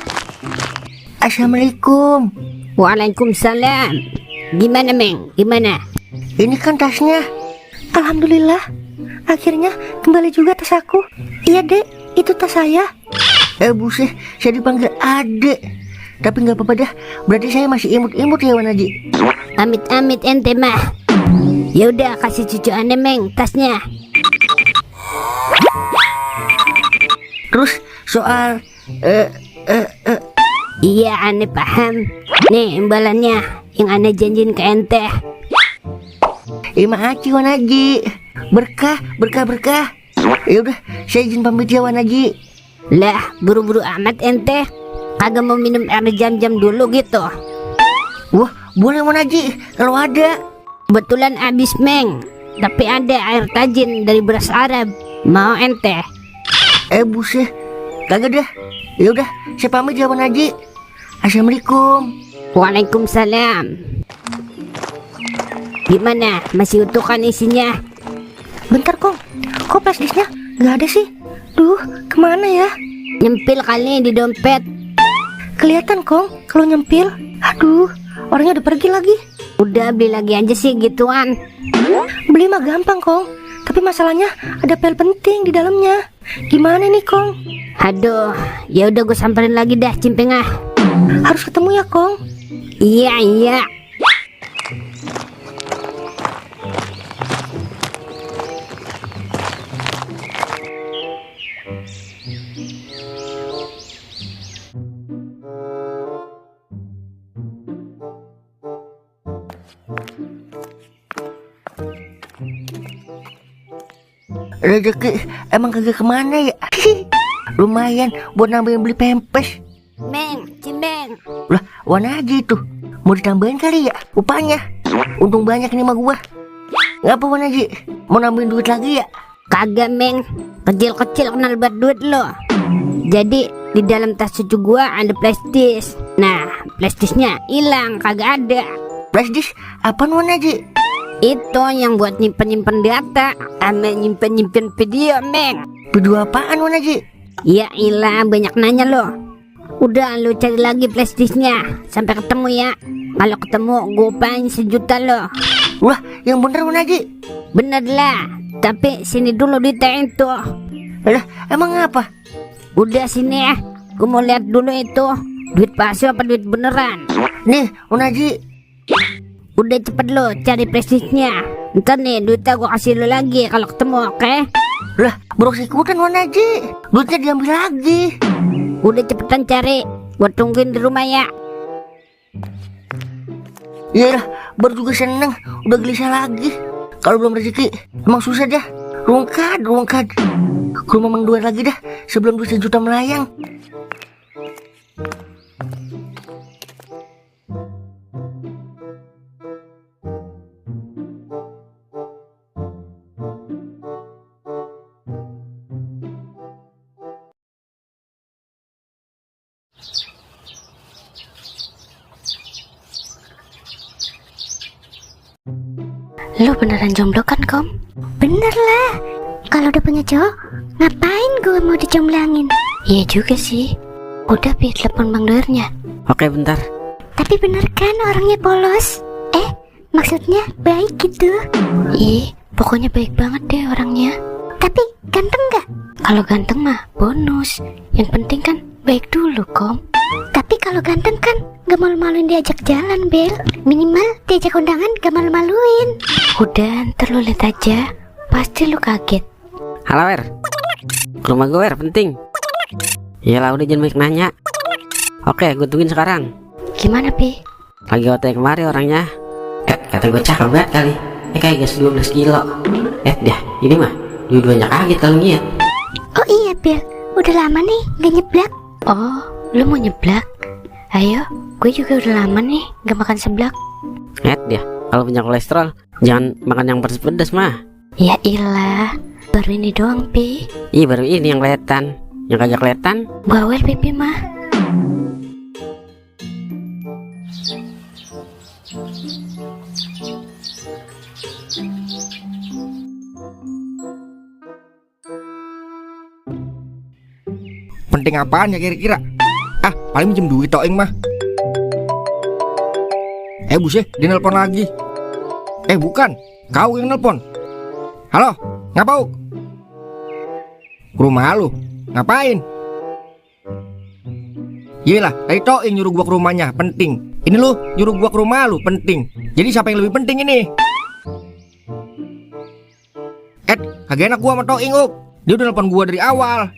Assalamualaikum. Waalaikumsalam. Gimana, Meng? Gimana? Ini kan tasnya. Alhamdulillah. Akhirnya kembali juga tas aku. Iya, Dek. Itu tas saya. Buset, saya dipanggil Adek. Tapi nggak apa-apa dah. Berarti saya masih imut-imut ya, Wan Haji. Amit-amit ente mah. Ya udah, kasih cucu aneh, Meng, tasnya. Terus soal Iya, aneh paham. Nih imbalannya yang aneh janjiin ke ente. makasih Wan Haji. Berkah. Ya udah, saya izin pamit ya Wan Haji. Lah, buru-buru amat ente. Kagak mau minum air jam-jam dulu gitu? Wah, boleh Wan Haji kalau ada. Kebetulan habis, Meng. Tapi ada air tajin dari beras Arab. Mau ente? Buset, kagak dah. Ya udah, saya pamit ya Wan Haji. Assalamualaikum. Waalaikumsalam. Gimana? Masih utuh kan isinya? Bentar, Kong. Kok flash disknya nggak ada sih? Duh, kemana ya? Nyempil kali di dompet. Kelihatan, Kong, kalau nyempil. Aduh, orangnya udah pergi lagi. Udah, beli lagi aja sih gituan. Beli mah gampang, Kong. Tapi masalahnya ada file penting di dalamnya. Gimana nih, Kong? Aduh, ya udah gue samperin lagi dah, Cimpengah. Harus ketemu ya, Kong. Iya. Rezeki emang kagak kemana ya? Lumayan buat nambahin beli pempes. Meng, Cimbeng. Lah, Wan Haji tuh mau ditambahin kali ya upahnya. Untung banyak nih mah gua. Ngapa Wan Haji? Mau nambahin duit lagi ya? Kagak, Meng. Kecil-kecil kenal buat duit lo. Jadi di dalam tas cucu gua ada plastis. Nah, plastisnya hilang, kagak ada. Flash disk apaan Wan Haji? Itu yang buat nyimpen-nyimpen data sama nyimpen-nyimpen video, Meng. Video apaan Wan Haji? Ya ilah, banyak nanya lo. Udah lu cari lagi flashdisknya sampai ketemu ya. Kalau ketemu gue pain 1 juta lo. Wah, yang bener Wan Haji. Bener lah, tapi sini dulu ditain tuh. Lah, emang apa? Udah sini ya, gue mau lihat dulu itu duit palsu apa duit beneran. Nih Wan Haji. Udah cepet lo cari flashdisknya. Ntar nih duitnya gue kasih lo lagi kalau ketemu, oke? Lah, buruk ikutan Wan Haji. Duitnya diambil lagi. Udah cepetan cari, gue tungguin di rumah ya. Iya dah, baru juga seneng. Udah gelisah lagi. Kalau belum rezeki, emang susah dah. Rungkad. Ke rumah Mang Duer lagi dah sebelum duit 1 juta melayang. Lu beneran jomblo kan, Kom? Bener lah. Kalau udah punya cowok, ngapain gue mau dicomblangin? Iya juga sih. Udah Pi, telepon Bang Doernya. Oke, bentar. Tapi bener kan orangnya polos? Maksudnya baik gitu. Ih, pokoknya baik banget deh orangnya. Tapi ganteng gak? Kalau ganteng mah bonus. Yang penting kan baik dulu, Kom. Tapi kalau ganteng kan gak malu-maluin diajak jalan, Bel. Minimal diajak undangan gak malu-maluin. Udah, ntar lu lihat aja. Pasti lu kaget. Halo, Wer. Ke rumah gue, Wer, penting. Iyalah, udah jangan banyak nanya. Oke, gue tungguin sekarang. Gimana, Pi? Lagi OT kemari orangnya. Kata gue cakep banget kali. Kayak gas 12 kilo. Dah, ini mah dua-duanya kaget kalau ngeliat. Oh iya, Bel. Udah lama nih gak nyeblak. Oh, lu mau nyeblak? Ayo, gue juga udah lama nih gak makan seblak. Dia, kalau punya kolesterol jangan makan yang pedes-pedes mah. Ya ilah, baru ini doang, Pi. Iya, baru ini yang kelihatan. Yang kagak kelihatan Bawel pipi mah. Penting apaan ya kira-kira? Paling minjem duit toing mah. Buset, dia nelpon lagi. Bukan, kau yang nelpon. Halo, ngapau? Ke rumah lu, ngapain? Iyalah, tadi toing nyuruh gua ke rumahnya, penting. Ini lu nyuruh gua ke rumah lu, penting. Jadi siapa yang lebih penting ini? Kagak enak gua sama toing, Dia udah nelpon gua dari awal.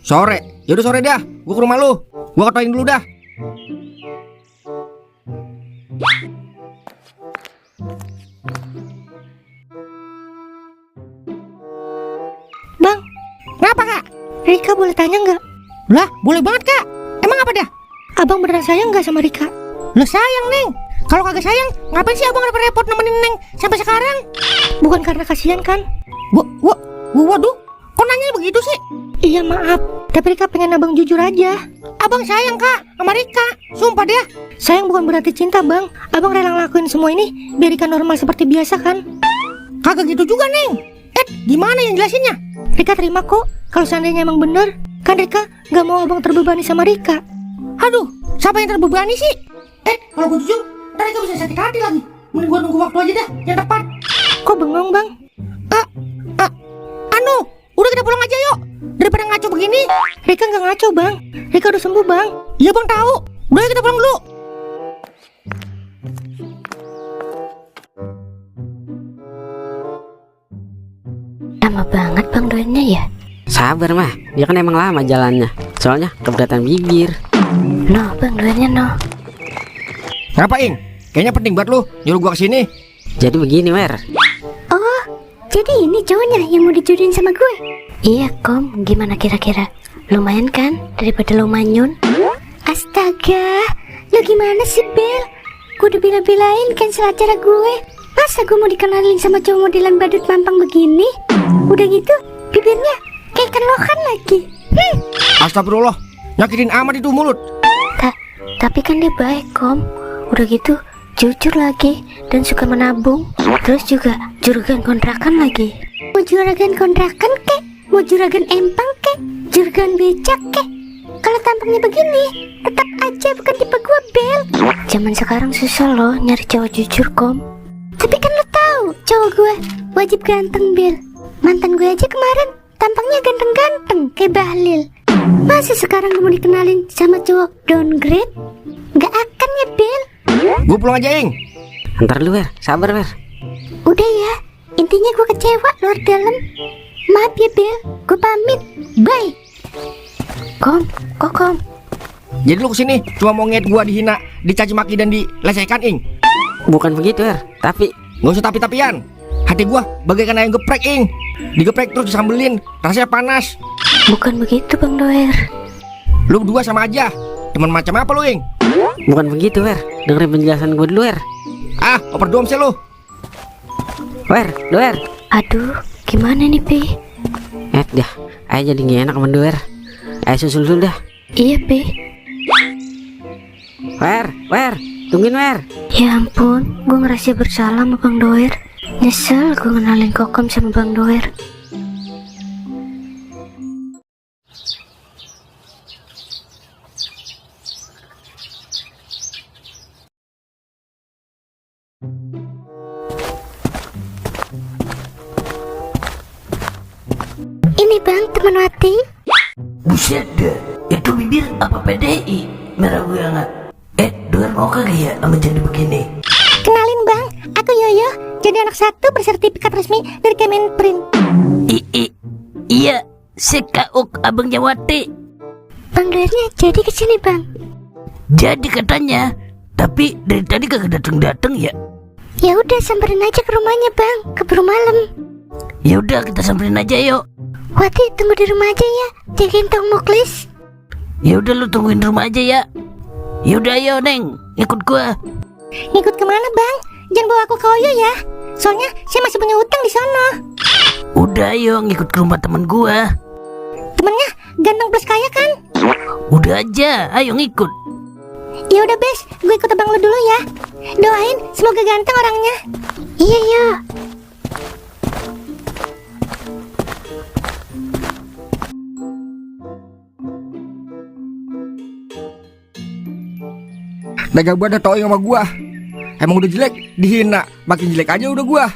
Sore, yaudah sore dah, gua ke rumah lu. Gua ke toing dulu dah. Bang, kenapa kak? Rika boleh tanya nggak? Lah, boleh banget kak. Emang apa dah? Abang beneran sayang nggak sama Rika? Lah sayang Neng. Kalau kagak sayang, ngapain sih abang repot-repot nemenin Neng sampai sekarang? Bukan karena kasihan kan? Waduh, kok nanya begitu sih? Iya maaf, tapi Rika pengen abang jujur aja. Abang sayang kak sama Rika, sumpah deh. Sayang bukan berarti cinta bang. Abang rela ngelakuin semua ini biar Rika normal seperti biasa kan? Kagak gitu juga Neng. Gimana yang jelasinnya? Rika terima kok kalau seandainya emang bener. Kan Rika gak mau abang terbebani sama Rika. Aduh, siapa yang terbebani sih? Kalau gue jujur, ntar Rika bisa sakit hati lagi. Mending gue nunggu waktu aja dah yang tepat. Kok bengong bang? Udah kita pulang aja yuk. Daripada ngaco begini. Rika gak ngaco bang. Rika udah sembuh bang. Iya bang tahu. Udah kita pulang dulu. Lama banget Bang Doennya ya? sabar mah, dia kan emang lama jalannya. Soalnya keberatan bibir. No Bang Doennya no. Ngapain? Kayaknya penting buat lu nyuruh gua kesini. Jadi begini Wer. Oh, jadi ini cowoknya yang mau dijodohin sama gue? Iya Kom, gimana kira-kira? Lumayan kan daripada lu manyun? Astaga, lu gimana sih Bel? Gue udah bila-bilain cancel acara gue. Masa gue mau dikenalin sama cowok modelan badut mampang begini? Udah gitu, bibirnya kayak ikan lohan lagi. Astagfirullah, nyakitin amat itu mulut. Tapi kan dia baik Kom. Udah gitu jujur lagi, dan suka menabung. Terus juga juragan kontrakan lagi. Mau juragan kontrakan kek? Mau juragan empang kek? Juragan becak kek? Kalau tampangnya begini, tetap aja bukan tipe gue, Bel. Zaman sekarang susah loh nyari cowok jujur, Kom. Tapi kan lo tahu, cowok gue wajib ganteng, Bel. Mantan gue aja kemarin tampangnya ganteng-ganteng kayak Bahlil. Masa sekarang gue mau dikenalin sama cowok downgrade? Gak akan ya, Bel. Gue pulang aja, Ing. Ntar lu, Wer. Sabar, Wer. Udah ya, intinya gue kecewa luar dalam. Maaf ya, Bel. Gue pamit. Bye. Kom, kok Kom? Jadi lu kesini cuma mau ngeliat gua dihina, dicaci maki dan dilecehkan, Ing? Bukan begitu, Wer. Tapi Gak usah tapi-tapian. Hati gua bagaikan ayam geprek, Ing. Digeprek terus disambelin, rasanya panas. Bukan begitu, Bang Doer. Lu berdua sama aja. Teman macam apa lu, Ing? bukan begitu, Wer. Dengerin penjelasan gue dulu, Wer. Ah, oper dom sih lu. Wer, Doer. Aduh, gimana nih, Pi? Dah, ayo jadi gak enak sama Doer. Ayo susul dah. Iya, Pi. Wer, tungguin, Wer. Ya ampun, gue ngerasa bersalah sama Bang Doer. Nyesel gue ngenalin Kokom sama Bang Doer. Ini Bang, teman Wati. Buset dah, itu bibir apa PDI? Merah banget. Doer mau kagak ya sama jadi begini? Kenalin Bang, aku Yoyo. Jadi anak satu bersertifikat resmi dari Kemenprint. Iya, sekauk abang Jawati. Bang Doernya jadi kesini Bang. Jadi katanya, tapi dari tadi kagak dateng ya. Ya udah samperin aja ke rumahnya Bang, keburu malam. Ya udah kita samperin aja yuk. Wati tunggu di rumah aja ya, jagain Tong Muklis. Ya udah lu tungguin rumah aja ya. Ya udah ayo Neng, ikut gua. Ngikut kemana Bang? Jangan bawa aku ke Oyo ya. Soalnya saya masih punya utang di sono. Udah ayo ngikut ke rumah temen gua. Temennya ganteng plus kaya kan? Udah aja, ayo ngikut. Ya udah Bes, gue ikut abang lu dulu ya. Doain semoga ganteng orangnya. Iya ya. Dagang gua ada toing sama gua. Emang udah jelek, dihina. Makin jelek aja udah gua.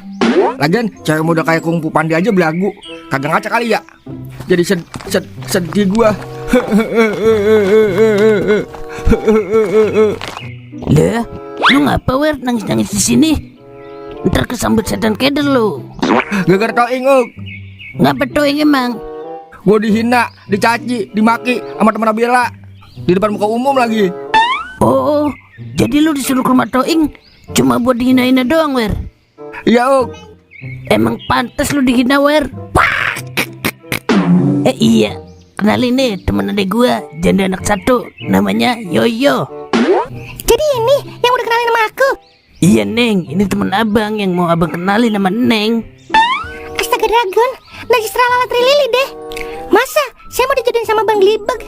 Lagian cewek muda kayak Kungfu Pandi aja belagu. Kagak ngaca kali ya. Jadi sedih gua. Lah, lu ngapa Wer nangis-nangis di sini? Ntar kesambut setan keder lu. Gara-gara toing, Uk. Ngapa toing emang? Gua dihina, dicaci, dimaki sama teman Bella. Di depan muka umum lagi. Oh, jadi lu disuruh ke rumah Toing cuma buat dihina-hina doang, Wer? Iya, Uk. Emang pantas lu dihina, Wer? Iya, kenalin nih temen adek gua, janda anak satu, namanya Yoyo. Jadi ini yang udah kenalin sama aku. Iya, Neng, ini temen abang yang mau abang kenalin sama Neng. Astaga Dragon, najis tralala trilili deh. Masa saya mau dijodohin sama Bang Glibeg?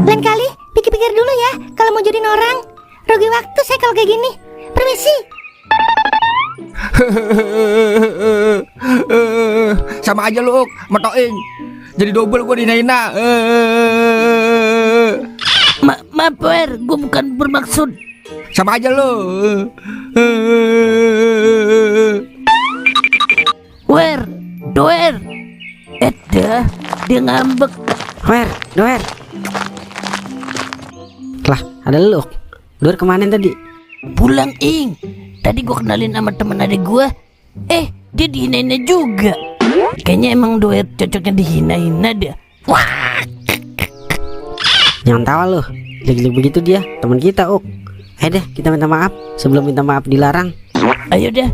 Lain kali pikir-pikir dulu ya kalau mau jodohin orang. Rugi waktu saya kalau kayak gini. Permisi. Sama aja lu, Uk, sama toing. Jadi double gua dihina-hina. Maaf, Wer, gua bukan bermaksud. Sama aja lu. Wer, Doer. Dah, dia ngambek. Wer, Doer. Lah, ada lu. Doer kemana tadi? Pulang, Ing. Tadi gua kenalin sama temen adek gua. Dia dihina-hina juga. Kayaknya emang Doer cocoknya dihina-hina dah. Wah. Jangan tawa lu. Jelek-jelek begitu dia, teman kita, Uk. Ayo deh, kita minta maaf. Sebelum minta maaf dilarang. Ayo dah.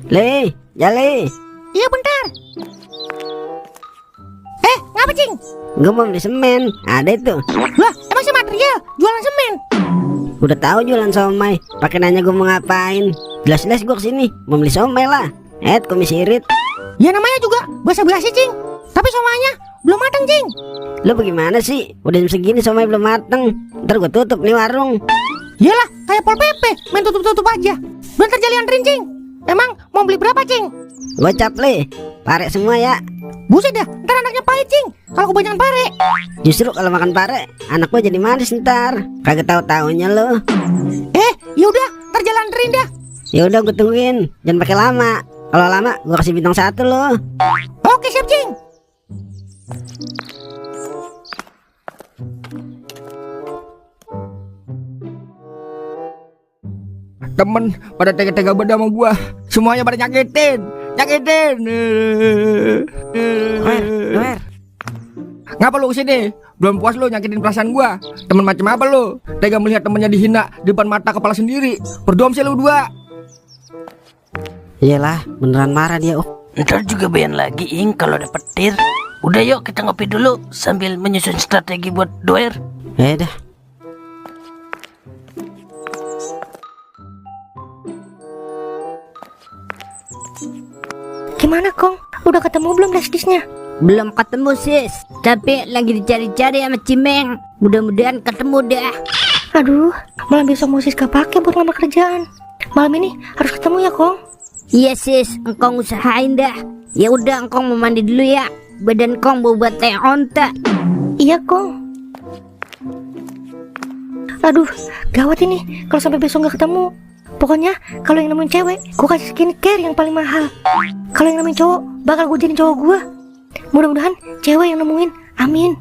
Le, Jale. Iya bentar. Ngapa Cing? Gue mau beli semen. Ada itu. Lah, emang si material jualan semen? Udah tahu jualan somai. Pakai nanya gue mau ngapain? Jelas-jelas gue kesini mau beli somai lah. Kok sirit. Ya namanya juga basa-basi, Cing. Tapi somainya belum matang, Cing. Lo bagaimana sih? Udah jam segini somai belum mateng. Ntar gue tutup nih warung. Yalah, kayak Pol PP, main tutup-tutup aja. Bentar jali anterin, Cing. Emang mau beli berapa, Cing? Gocap Le. Pare semua ya. Buset dah, ntar anaknya pahit, Cing. Kalau kebanyakan pare. Justru kalau makan pare, anak gue jadi manis ntar. Kagak tahu-taunya lo. Yaudah, ntar jalan anterin dah. Ya udah gue tungguin. Jangan pakai lama. Kalau lama gue kasih bintang 1 lo. Oke, siap, Cing. Temen pada tega-tega banget sama gua. Semuanya pada nyakitin. Doer. Ngapa lu kesini? Belum puas lu nyakitin perasaan gua? Temen macam apa lu? Tega melihat temennya dihina di depan mata kepala sendiri. Berdua sih lu dua. Iyalah, beneran marah dia. Ntar juga bayan lagi Ing kalau ada petir. Udah yuk kita ngopi dulu sambil menyusun strategi buat Doer. Ya dah. Gimana Kong? Udah ketemu belum flashdisknya? Belum ketemu sis, tapi lagi dicari-cari sama Cimeng. Mudah-mudahan ketemu dah. Aduh, malam besok mau Siska pakai buat ngelamar kerjaan. Malam ini harus ketemu ya Kong. Iya sis, engkong usahain dah. Ya udah engkong mau mandi dulu ya. Badan kong bau buat teh onta. Iya Kong. Aduh, gawat ini kalau sampai besok nggak ketemu. Pokoknya kalau yang nemuin cewek, gue kasih skincare yang paling mahal. Kalau yang nemuin cowok, bakal gue jadiin cowok gue. Mudah-mudahan cewek yang nemuin, amin.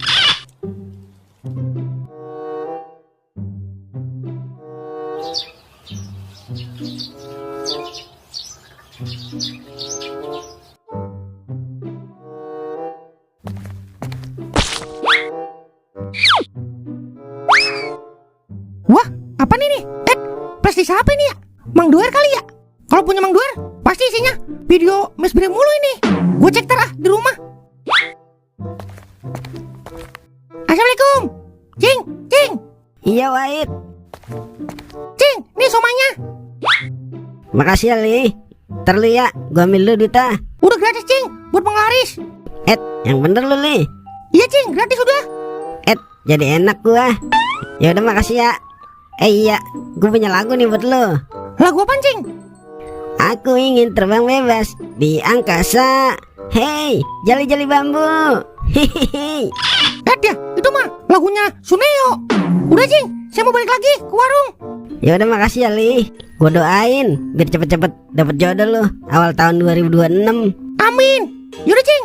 Wah, apa nih? Plastik siapa ini ya? Mang Doer kali ya? Kalau punya Mang Doer, pasti isinya video Mas Bre mulu ini. Gue cek ntar di rumah. Assalamualaikum. Cing. Iya Wahid. Cing, nih somanya. Makasih ya Li. Ntar Li ya, gue ambil dulu duitnya. Udah gratis, Cing, buat penglaris. Yang bener lu Li. Iya, Cing, gratis udah. Jadi enak gua. Ya udah makasih ya. Iya, gue punya lagu nih buat lo. Lagu apaan, Cing? Aku ingin terbang bebas di angkasa. Hey, jali-jali bambu. Hihihi. Ya, itu mah lagunya Suneo. Udah, Cing, saya mau balik lagi ke warung. Ya udah makasih ya Li. Gue doain biar cepet-cepet dapet jodoh lo awal tahun 2026. Amin. Yaudah, Cing.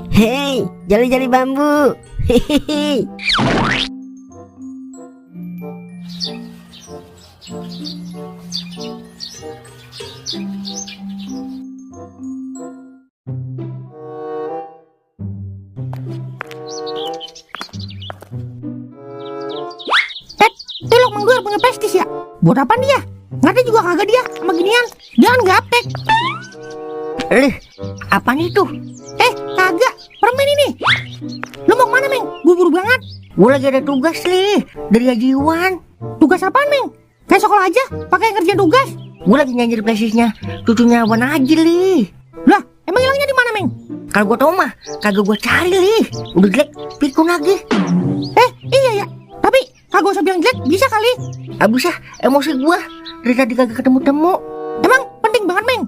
Hey, jali-jali bambu. Hihihi. Lo Mang Doer punya prestis ya? Buat apa dia? Ngerti juga kagak dia sama ginian. Jangan gaptek. Apaan itu? Kagak, permen ini. Lo mau kemana, Meng? Buru-buru banget. Gue lagi ada tugas, Li. Dari Haji Iwan. Tugas apaan, Meng? Kayak sekolah aja, pakai kerjaan tugas. Gue lagi nyanyi prestisnya cucunya Wan Haji, Li. Lah, emang hilangnya di mana, Meng? Kalau gue tau mah, kagak gue cari, Li. Udah jelek, pikun lagi. Iya ya. Tapi kagak usah bilang jelek, bisa kali. Abis ya, emosi gue. Dari tadi kagak ketemu-temu. Emang penting banget, Meng?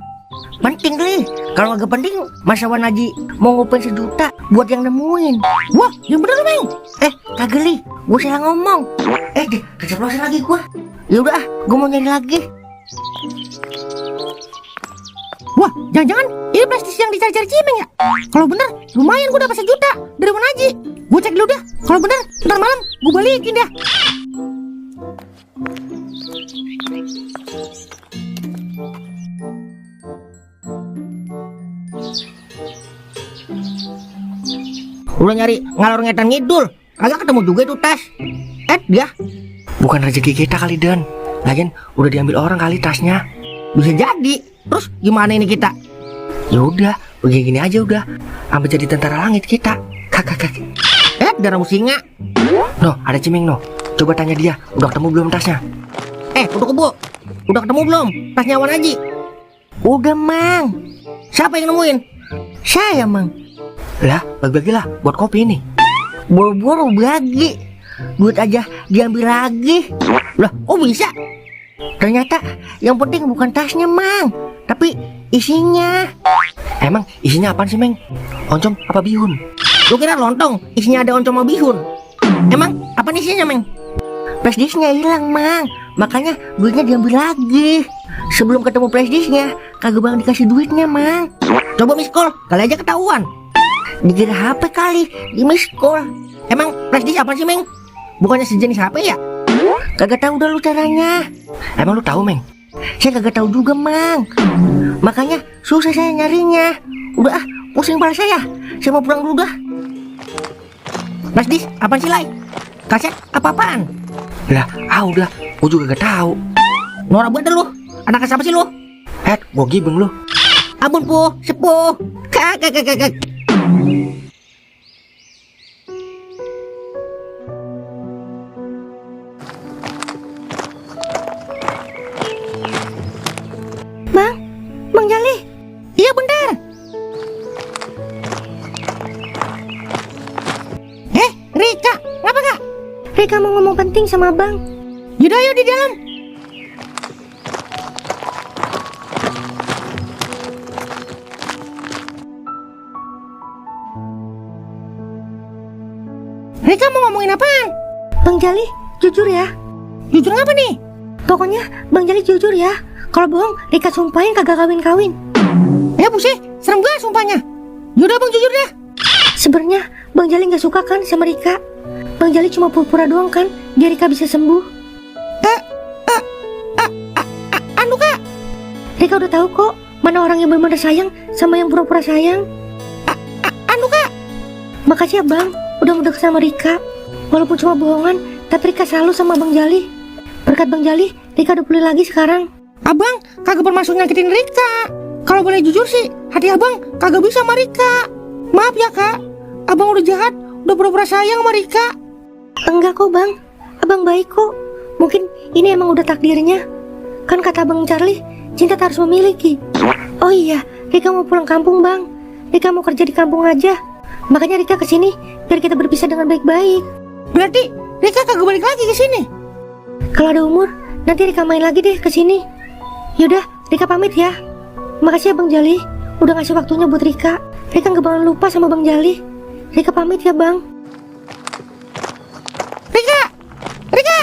Penting, Li. Kalau agak penting, masa Wan Haji mau ngupin 1 juta buat yang nemuin. Wah, yang bener, Meng. Kagak, Li. Gue salah ngomong. Keceplosan lagi gue. Yaudah, gue mau nyari lagi. Wah, jangan-jangan ini plastik yang dicari-cari Cimeng ya? Kalau bener, lumayan gue dapat 1 juta dari Wan Haji. Gue cek dulu dah. Kalau bener, ntar malam gue balikin dah. Udah nyari ngalor ngetan ngidul, kagak ketemu juga itu tas. Dia Bukan rezeki kita kali, Dan. Lagian udah diambil orang kali tasnya. bisa jadi. Terus gimana ini kita? Ya udah, begini aja udah sampai jadi tentara langit kita. Kakak. darah singa. No, ada Ciming no. Coba tanya dia, udah ketemu belum tasnya? Udah kebo. Udah ketemu belum tasnya Wan Haji? Udah, Mang. Siapa yang nemuin? Saya, Mang. Lah, bagi-bagi lah buat kopi ini. Boro-boro bagi. Duit aja diambil lagi. Lah, kok bisa? Ternyata yang penting bukan tasnya, Mang, tapi isinya. Emang isinya apaan sih, Meng? Oncom apa bihun? Lu kira lontong isinya ada oncom sama bihun? Emang apa isinya, Meng? Flash disknya hilang, Mang. Makanya duitnya diambil lagi. Sebelum ketemu flash disknya, kagak bang dikasih duitnya, Mang. Coba miss call, kali aja ketahuan. Dikira HP kali, di miss call. Emang flash disk apa sih, Meng? Bukannya sejenis HP ya? Kagak tahu dah lu caranya. Emang lu tahu, Meng? Saya kagak tahu juga, Mang. Makanya susah saya nyarinya. Udah pusing kepala saya. Saya mau pulang dulu dah. Flash disk apaan sih, Lai? Kaset apa-apaan? Lah, udah, gua juga gak tahu. Norak banget lu. Anak siapa sih lu? Gua gibeng lu. Ampun, sepuh. Kak. Bang Jali. Iya, bentar. Rika, ngapa Kak? Rika mau ngomong penting sama Bang. Yaudah, ayo di dalam. Rika mau ngomongin apaan? Bang Jali, jujur ya. Jujur ngapa nih? Pokoknya Bang Jali jujur ya. Kalau bohong, Rika sumpahin kagak kawin-kawin. Buset, serem gak sumpahnya? Yaudah Bang, jujur dah. Sebenarnya Bang Jali nggak suka kan sama Rika. Bang Jali cuma pura-pura doang kan, biar Rika bisa sembuh. Anu Kak, Rika udah tahu kok mana orang yang benar-benar sayang sama yang pura-pura sayang. anu Kak. Makasih ya Bang, udah mau deket sama Rika. Walaupun cuma bohongan, tapi Rika selalu sama Bang Jali. Berkat Bang Jali, Rika udah pulih lagi sekarang. Abang kagak bermaksud nyakitin Rika. Kalau boleh jujur sih, hati abang kagak bisa sama Rika. Maaf ya Kak, abang udah jahat, udah pura-pura sayang sama Rika. Enggak kok Bang, Abang baik kok. Mungkin ini emang udah takdirnya. Kan kata Bang Charlie, cinta tak harus memiliki. Oh iya, Rika mau pulang kampung Bang. Rika mau kerja di kampung aja. Makanya Rika kesini biar kita berpisah dengan baik-baik. Berarti Rika kagak balik lagi ke sini. Kalau ada umur, nanti Rika main lagi deh kesini. Yaudah, Rika pamit ya. Makasih ya Bang Jali, udah ngasih waktunya buat Rika. Rika gak bakalan lupa sama Bang Jali. Rika pamit ya Bang. Rika.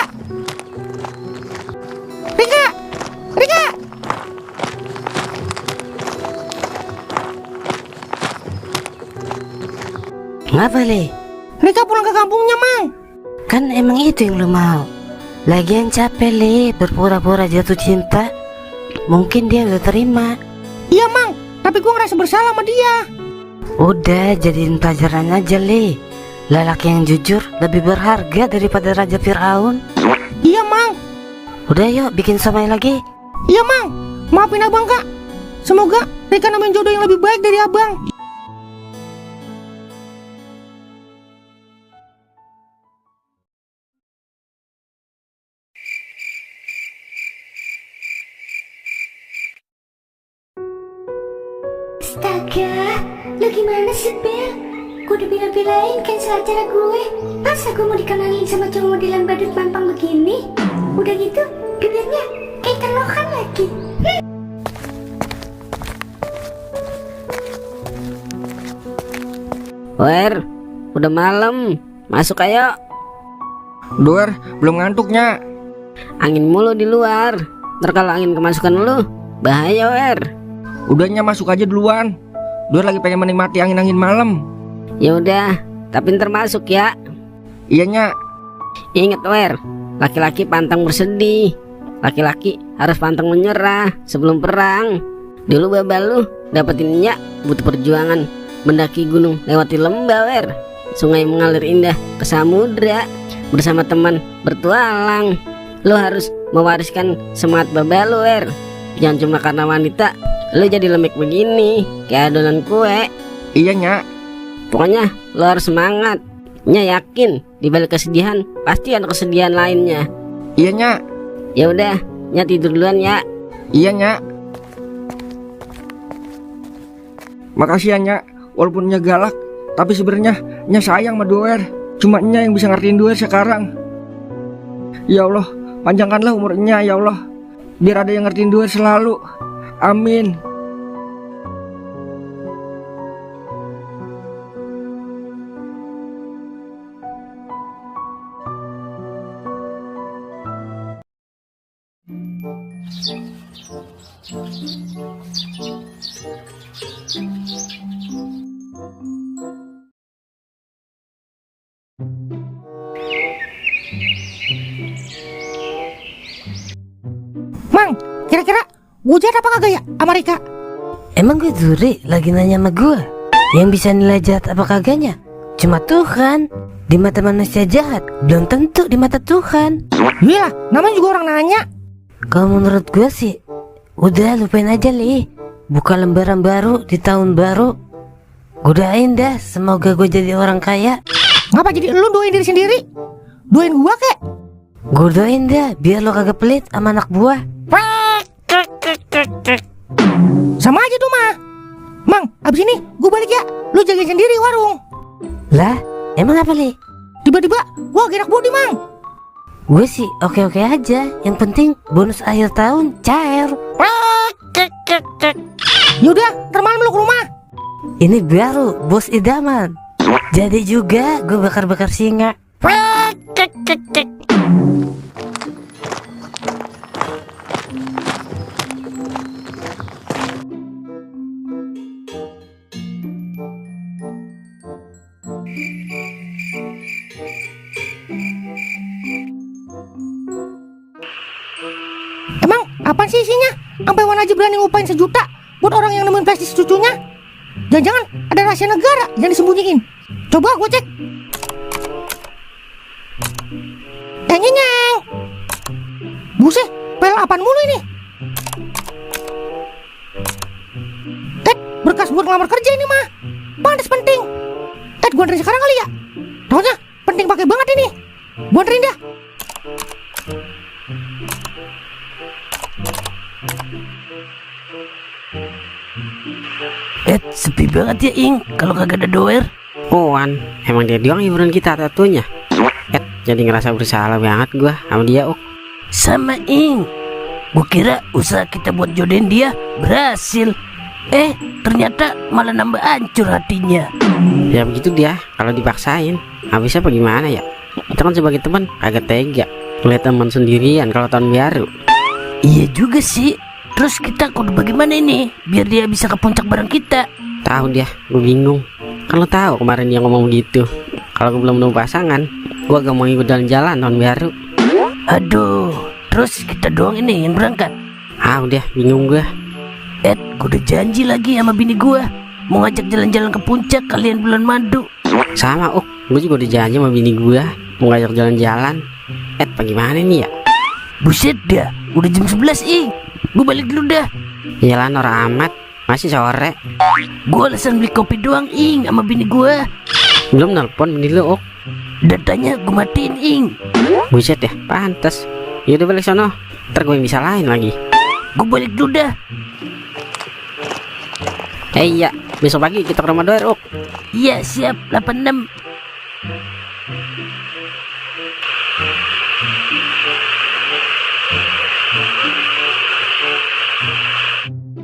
Ngapa Le? Rika pulang ke kampungnya, Mang. Kan emang itu yang lu mau. Lagian capek Le, berpura-pura jatuh cinta. Mungkin dia udah terima. Iya, Mang, tapi gua ngerasa bersalah sama dia. Udah jadiin pelajaran aja Le. Lelaki yang jujur lebih berharga daripada Raja Fir'aun. Iya, Mang. Udah yuk bikin somai lagi. Iya, Mang. Maafin abang, Kak. Semoga Rika nemuin jodoh yang lebih baik dari abang. Astaga, lu gimana sih Bel? Gue udah bilang-bilangin cancel acara gue. Masa gue mau dikenalin sama cowok modelan badut mampang begini? Udah gitu, bibirnya kayak ikan lohan lagi. Wer, udah malam. Masuk ayo. Doer, belum ngantuknya. Angin mulu di luar. Ntar kalau angin kemasukan lu, bahaya Wer. Udahnya masuk aja duluan. Doer lagi pengen menikmati angin-angin malam. Ya udah, tapi ntar masuk ya. Iyanya. Ingat Wer, laki-laki pantang bersedih. Laki-laki harus pantang menyerah sebelum perang. Dulu babal lu dapetin minyak butuh perjuangan. Mendaki gunung lewati lembah Wer. Sungai mengalir indah ke samudra. Bersama teman bertualang. Lu harus mewariskan semangat babal lu Wer. Jangan cuma karena wanita lu jadi lembek begini kayak adonan kue. Iya Nyak. Pokoknya lu harus semangat. Nya yakin di balik kesedihan pasti ada kesedihan lainnya. Iya Nyak. Ya udah, Nya tidur duluan ya. Iya Nyak. Makasih ya Nyak. Walaupun Nyak galak, tapi sebenarnya Nyak sayang sama Doer. Cuma Nyak yang bisa ngertiin Doer sekarang. Ya Allah, panjangkanlah umur Nyak ya Allah. Biar ada yang ngertiin Doer selalu. Amin. Mang, kira-kira gue jahat apa kagak ya sama Rika? Emang gue duri lagi nanya sama gue. Yang bisa nilai jahat apa kagaknya cuma Tuhan. Di mata manusia jahat belum tentu di mata Tuhan. Gila, namanya juga orang nanya. Kalau menurut gue sih udah lupain aja Li. Buka lembaran baru di tahun baru. Godain dah, semoga gue jadi orang kaya. Ngapa jadi lu doain diri sendiri? Doain gua kek. Gue doain dah biar lo kagak pelit sama anak buah. Sama aja tuh mah. Mang, abis ini gue balik ya. Lu jagain sendiri warung. Lah, emang apa Li? Tiba-tiba gua gerak bodi Mang. Gue sih oke-oke aja. Yang penting bonus akhir tahun cair. Yaudah, ntar malam lu ke rumah. Ini baru bos idaman. Jadi juga gue bakar-bakar singa. Emang apaan sih isinya? Sampai Wan Haji berani ngupain 1 juta buat orang yang nemuin plastik cucunya? Jangan-jangan ada rahasia negara yang disembunyiin. Coba gue cek. Nyeng. Buset, pel apaan mulu ini? Berkas buat ngelamar kerja ini mah. Pantes penting. Gue anterin sekarang kali ya. Taunya penting pakai banget ini. Gue anterin dah. Sepi banget ya Ing kalau kagak ada Doer. Wan, emang dia doang hiburan kita tentunya. Jadi ngerasa bersalah banget gua sama dia. Sama Ing. Gua kira usaha kita buat jodohin dia berhasil. Ternyata malah nambah hancur hatinya. Ya begitu dia kalau dipaksain. Habisnya apa gimana ya? Kita kan sebagai teman kagak tega ngeliat teman sendirian kalau tahun baru. Iya juga sih. Terus kita kudu bagaimana ini biar dia bisa ke puncak bareng kita? Tahu dia, gue bingung. Kan lo tahu kemarin dia ngomong gitu. Kalau gue belum nemu pasangan, gue gak mau ikut jalan-jalan tahun baru. Aduh, terus kita doang ini yang berangkat. Udah bingung gue. Gue udah janji lagi sama bini gue mau ngajak jalan-jalan ke puncak kalian bulan madu. Sama gue juga udah janji sama bini gue mau ngajak jalan-jalan. Bagaimana nih ya? Buset dah, udah jam 11 Ing. Gue balik dulu dah. Iyalah Nora amat, masih sore. Gue alasan beli kopi doang Ing sama bini gue. Belum nelpon bini lu Datanya gue matiin Ing. Buset ya, pantes. Yaudah balik sono, ntar gue yang disalahin lagi. Gue balik dulu dah. Iya, besok pagi kita ke rumah Doer. Iya siap, 86.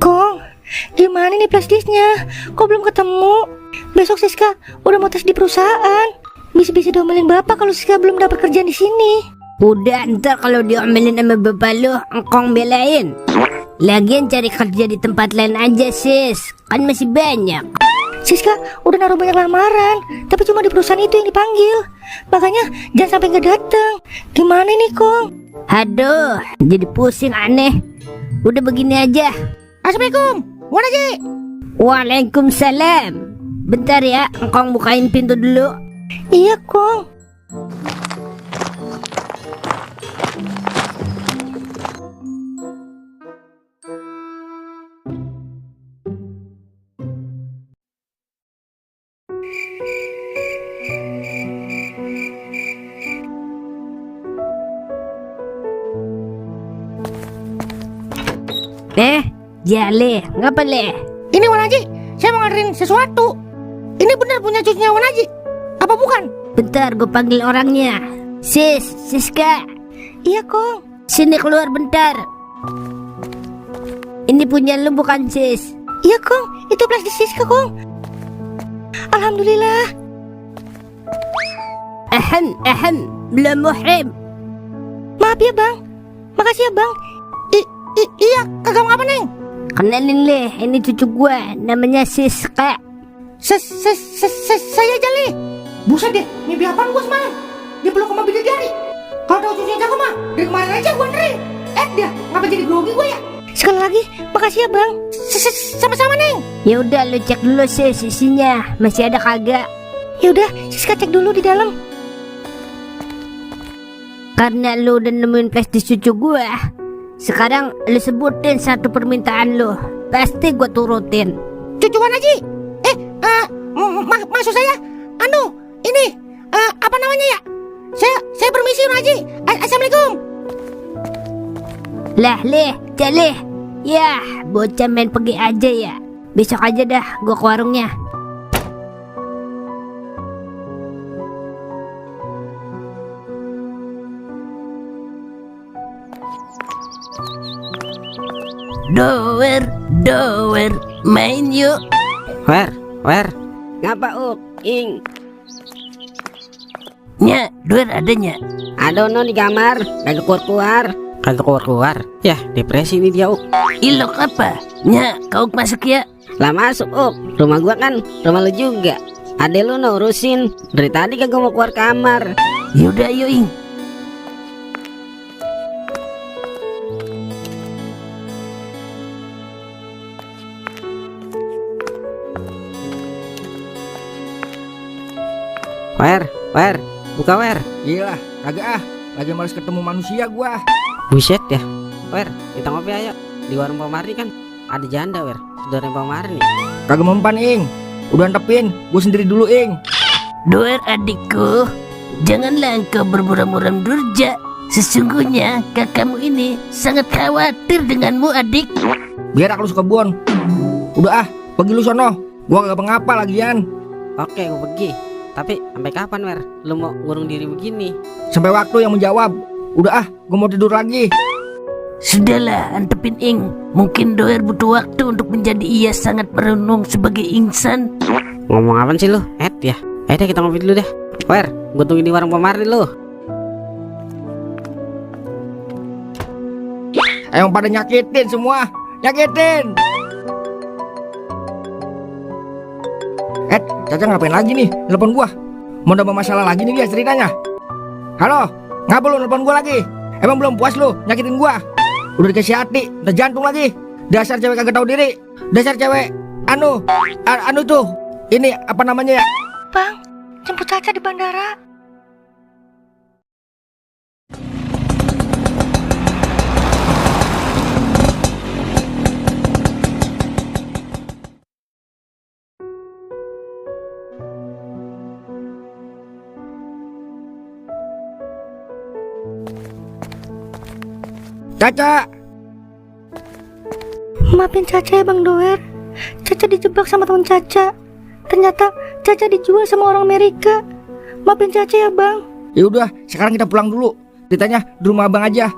Kong, gimana nih plastisnya? Kok belum ketemu? Besok Siska udah mau tes di perusahaan. Bisa-bisa diomelin bapak kalau Siska belum dapat kerjaan di sini. Udah, ntar kalau diomelin sama bapak lu, engkong belain. Lagian cari kerja di tempat lain aja sis, kan masih banyak. Siska udah naruh banyak lamaran, tapi cuma di perusahaan itu yang dipanggil. Makanya jangan sampai nggak datang. Gimana nih Kong? Aduh, jadi pusing aneh. Udah begini aja. Assalamualaikum, Wan Haji. Waalaikumsalam. Bentar ya, engkong bukain pintu dulu. Iya Kong. Jale, ngapa le? Ini Wan Haji, saya mau nganterin sesuatu. Ini benar punya cucunya Wan Haji? Apa bukan? Bentar, gue panggil orangnya. Siska, Iya Kong. sini keluar bentar. Ini punya lu bukan sis? Iya Kong, itu plastik Siska Kong. Alhamdulillah. Ahem, belum muhrim. Maaf ya Bang. Makasih ya Bang. Iya, kagak ngapa Neng? Kenalin le, ini cucu gua, namanya Siska. Saya Jali. Buset deh, mimpi apaan gua semalam? Dia peluk sama bidadari. Kalau tahu cucunya jago mah, dari kemarin aja gua ngerin. Dia, ngapa jadi grogi gua ya? Sekali lagi, makasih ya Bang. Sama-sama Neng. Ya udah lu cek dulu sis isinya, masih ada kagak? Ya udah, Siska cek dulu di dalam. Karena lu udah nemuin plastik cucu gua, sekarang lu sebutin satu permintaan lu, pasti gua turutin. Cucu Wan Haji. Maksud saya, ini, apa namanya ya? Saya permisi Wan Haji. Assalamualaikum. Lah Jaleh, ya bocah main pergi aja ya. Besok aja dah gua ke warungnya. Doer, main yuk. Wer, ngapa Ing? Nya, Doer adanya. Adono di kamar, kagak keluar. Kagak keluar. Yah, depresi ini dia Ilok apa? Nya, kau masuk ya. Lah masuk rumah gua kan, rumah lu juga. Ade lu urusin, dari tadi kagak mau keluar kamar. Yaudah ayo Ing. Wer, buka Wer. Gila, kagak lagi males ketemu manusia gua. Buset ya. Wer, kita ngopi ayo. Di warung Pamari kan ada janda Wer, saudara Pamari nih. Kagak mempan Ing. Udah antepin, gua sendiri dulu Ing. Doer adikku, janganlah engkau bermuram-muram durja. Sesungguhnya kakakmu ini sangat khawatir denganmu adik. Biar aku suka kebun. Udah pergi lu sono. Gua kagak pengapa lagian. Oke, gua pergi. Tapi sampai kapan Wer? Lu mau ngurung diri begini? Sampai waktu yang menjawab. Udah gua mau tidur lagi. Sudahlah antepin Ing. Mungkin Doer butuh waktu untuk menjadi ia sangat merenung sebagai insan. Ngomong apaan sih lu? Ya. Deh kita ngopi dulu deh. Wer, gua tungguin di warung Pamari lu. Emang pada nyakitin semua. Nyakitin. Caca ngapain lagi nih? Telepon gua. Mau nambah masalah lagi nih dia ceritanya. Halo, ngapa lu telepon gua lagi? Emang belum puas lu nyakitin gua? Udah dikasih hati, udah jantung lagi. Dasar cewek kagak tahu diri. Dasar cewek anu tuh. Ini apa namanya ya? Bang, jemput Caca di bandara. Caca, Maafin Caca ya Bang Doer. Caca dijebak sama teman Caca. Ternyata Caca dijual sama orang Amerika. Maafin Caca ya Bang. ya udah sekarang kita pulang dulu. Ditanya di rumah abang aja.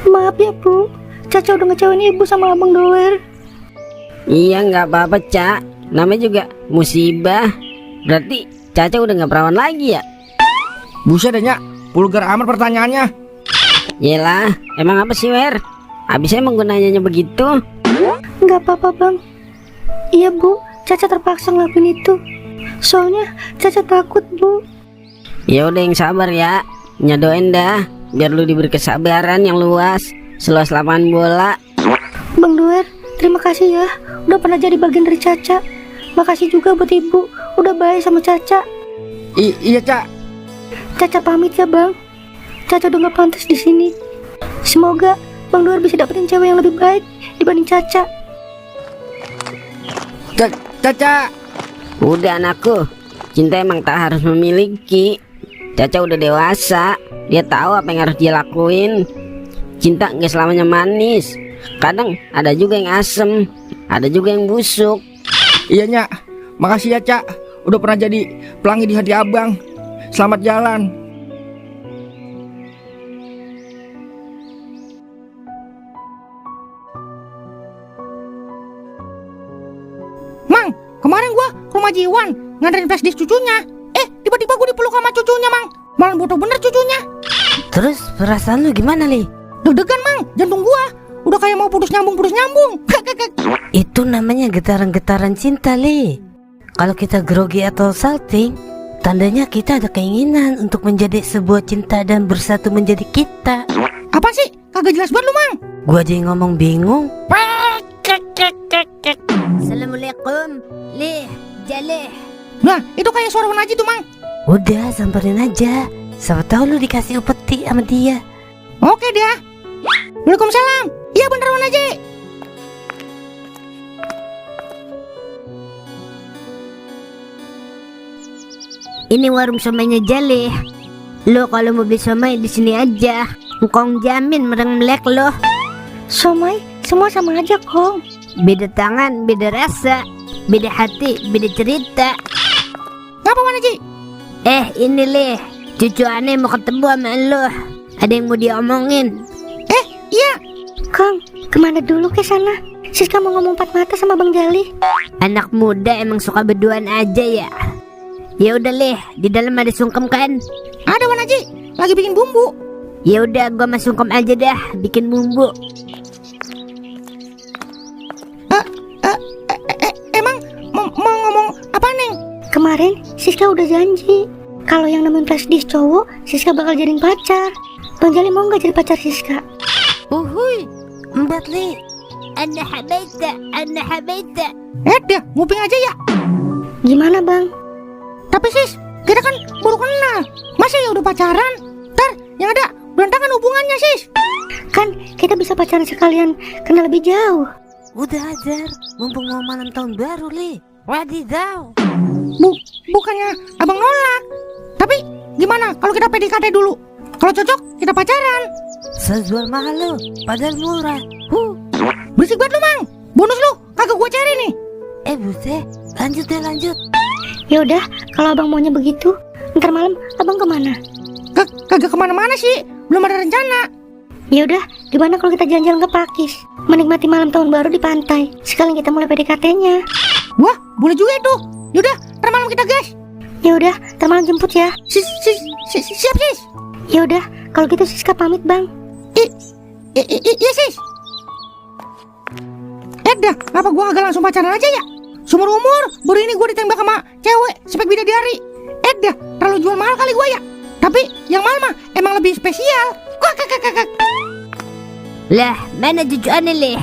Maaf ya Bu, Caca udah ngecewain Ibu sama Abang Doer. Iya nggak apa-apa Cak, namanya juga musibah. Berarti Caca udah nggak perawan lagi ya? Buset deh Nyak, vulgar amat pertanyaannya. Yelah, emang apa sih Wer? Abisnya emang gue nanyanya begitu? Nggak apa-apa Bang. Iya Bu, Caca terpaksa ngelakuin itu. Soalnya Caca takut Bu. Ya udah yang sabar ya, nyadoin dah, biar lu diberi kesabaran yang luas, seluas lapangan bola. Bang Doer, terima kasih ya, udah pernah jadi bagian dari Caca. Makasih juga buat Ibu, udah baik sama Caca. Iya Cak. Caca pamit ya Bang. Caca udah gak pantas di sini. Semoga Bang Doer bisa dapetin cewek yang lebih baik dibanding Caca. Caca, Udah anakku, cinta emang tak harus memiliki. Caca udah dewasa, dia tahu apa yang harus dia lakuin. Cinta nggak selamanya manis, kadang ada juga yang asem, ada juga yang busuk. Iya Nyak, makasih ya Cak, udah pernah jadi pelangi di hati abang. Selamat jalan. Mang, kemarin gua ke rumah Jiwan nganterin flash disk cucunya. Tiba-tiba gua dipeluk sama cucunya Mang. Malah bodoh bener cucunya. Terus perasaan lu gimana, Li? Deg-degan Mang, jantung gua udah kayak mau putus nyambung. Itu namanya getaran-getaran cinta, Li. Kalau kita grogi atau salting, tandanya kita ada keinginan untuk menjadi sebuah cinta dan bersatu menjadi kita. Apa sih? Kagak jelas banget lu Mang. Gua aja yang ngomong bingung. Assalamualaikum. Lih, jaleh. Nah, itu kayak suara Naji tuh Mang. Udah, samperin aja. Siapa tahu lu dikasih upeti sama dia. Oke dia. Waalaikumsalam. Iya bener Naji. Ini warung somainya Jaleh. Lo kalau mau beli somai di sini aja. Engkong jamin mereng melek lo. Somai semua sama aja Kong. Beda tangan, beda rasa, beda hati, beda cerita. Ngapa Naji? Ini Leh, cucu aneh mau ketemu sama lo. Ada yang mau diomongin. Iya. Kong, kemana dulu ke sana? Siska mau ngomong empat mata sama Bang Jali. Anak muda emang suka berduaan aja ya. Ya udah Leh, di dalam ada sungkem kan? Ada Naji, lagi bikin bumbu. Ya udah, gua sama sungkem aja dah bikin bumbu. Emang mau ngomong apa Neng? Kemarin Siska udah janji kalau yang nemuin flash disk cowok, Siska bakal jadiin pacar. Bang Jali mau nggak jadi pacar Siska? Uhuy, embat, Li. Ana habaita. Dah, nguping aja ya. Gimana Bang? Tapi sis, kita kan baru kenal. Masa ya udah pacaran? Ntar yang ada berantakan hubungannya sis. Kan kita bisa pacaran sekalian kenal lebih jauh. Udah ajar, mumpung mau malam tahun baru, Li. Wadidaw. Bukannya abang nolak. Tapi gimana kalau kita PDKT dulu? Kalau cocok kita pacaran. Sejual mahal lu, padahal murah. Berisik banget lu Mang. Bonus lu kagak gua cari nih. Buset, lanjut. Ya udah, kalau abang maunya begitu, ntar malam abang kemana? Kagak kemana-mana sih, belum ada rencana. Ya udah, gimana kalau kita jalan-jalan ke Pakis, menikmati malam tahun baru di pantai. Sekalian kita mulai PDKT-nya. Wah, boleh juga itu. Yaudah, ntar malam kita gas. Ya udah, ntar malam jemput ya. Siap sis. Ya udah, kalau gitu Siska pamit Bang. Iya sis. Dah, kenapa gua kagak langsung pacaran aja ya? Seumur umur baru ini gua ditembak sama cewek spek bidadari. Dah, terlalu jual mahal kali gua ya. Tapi yang mahal mah emang lebih spesial. Lah, mana cucu aneh Leh?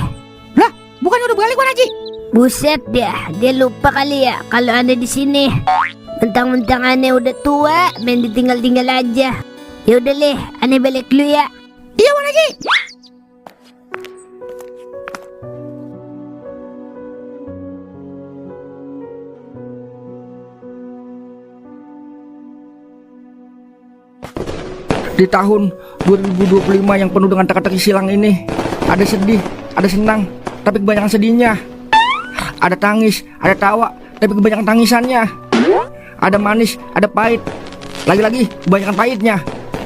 Lah, bukannya udah balik Naji? Buset dah, dia lupa kali ya kalau aneh di sini. Mentang-mentang aneh udah tua, main ditinggal-tinggal aja. Ya udah Leh, aneh balik dulu ya. Iya Naji. Di tahun 2025 yang penuh dengan teka-teki silang ini, ada sedih, ada senang, tapi kebanyakan sedihnya. Ada tangis, ada tawa, tapi kebanyakan tangisannya. Ada manis, ada pahit, lagi-lagi kebanyakan pahitnya.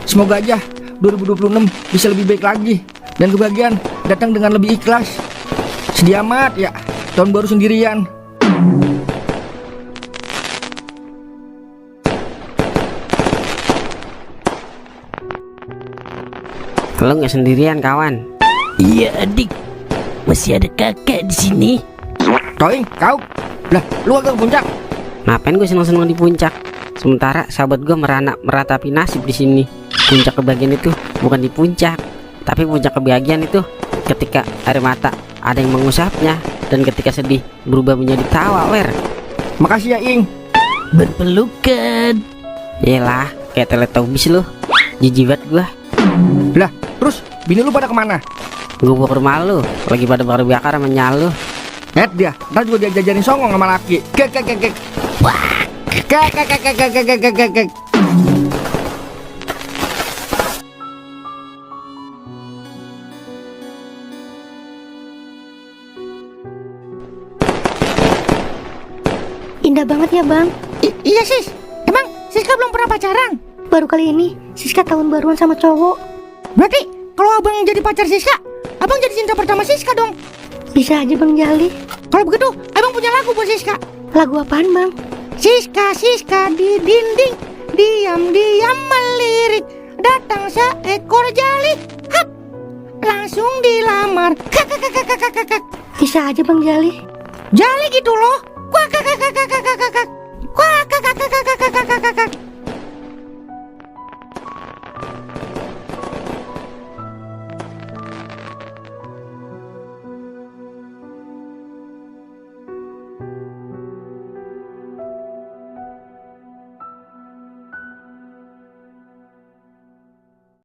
Semoga aja 2026 bisa lebih baik lagi, dan kebahagiaan datang dengan lebih ikhlas. Sedih amat ya, tahun baru sendirian. Lo nggak sendirian kawan. Iya, adik. Masih ada kakak di sini. Toing, kau? Lah, lu agak ke puncak? Ngapain gue seneng-seneng di puncak? Sementara sahabat gue meratapi nasib di sini. Puncak kebahagiaan itu bukan di puncak, tapi puncak kebahagiaan itu ketika air mata ada yang mengusapnya, dan ketika sedih berubah menjadi tawa. Makasih ya Ing. Berpelukan. Yelah, kayak Teletubbies lu. Jijik banget gue. Lah, terus bini lu pada kemana? Gue bawa ke rumah lu, lagi pada bakar-bakar sama nyal lu. Dia, ntar juga dia jajanin songong sama laki. Kek. Kek. Indah banget ya bang. Iya sis, emang Siska belum pernah pacaran? Baru kali ini Siska tahun baruan sama cowok. Berarti kalau abang jadi pacar Siska, abang jadi cinta pertama Siska dong. Bisa aja bang Jali. Kalau begitu, abang punya lagu buat Siska. Lagu apaan bang? Siska di dinding, diam-diam melirik, datang seekor jali, hap, langsung dilamar. Kak. Bisa aja bang Jali. Jali gitu loh. Kuak.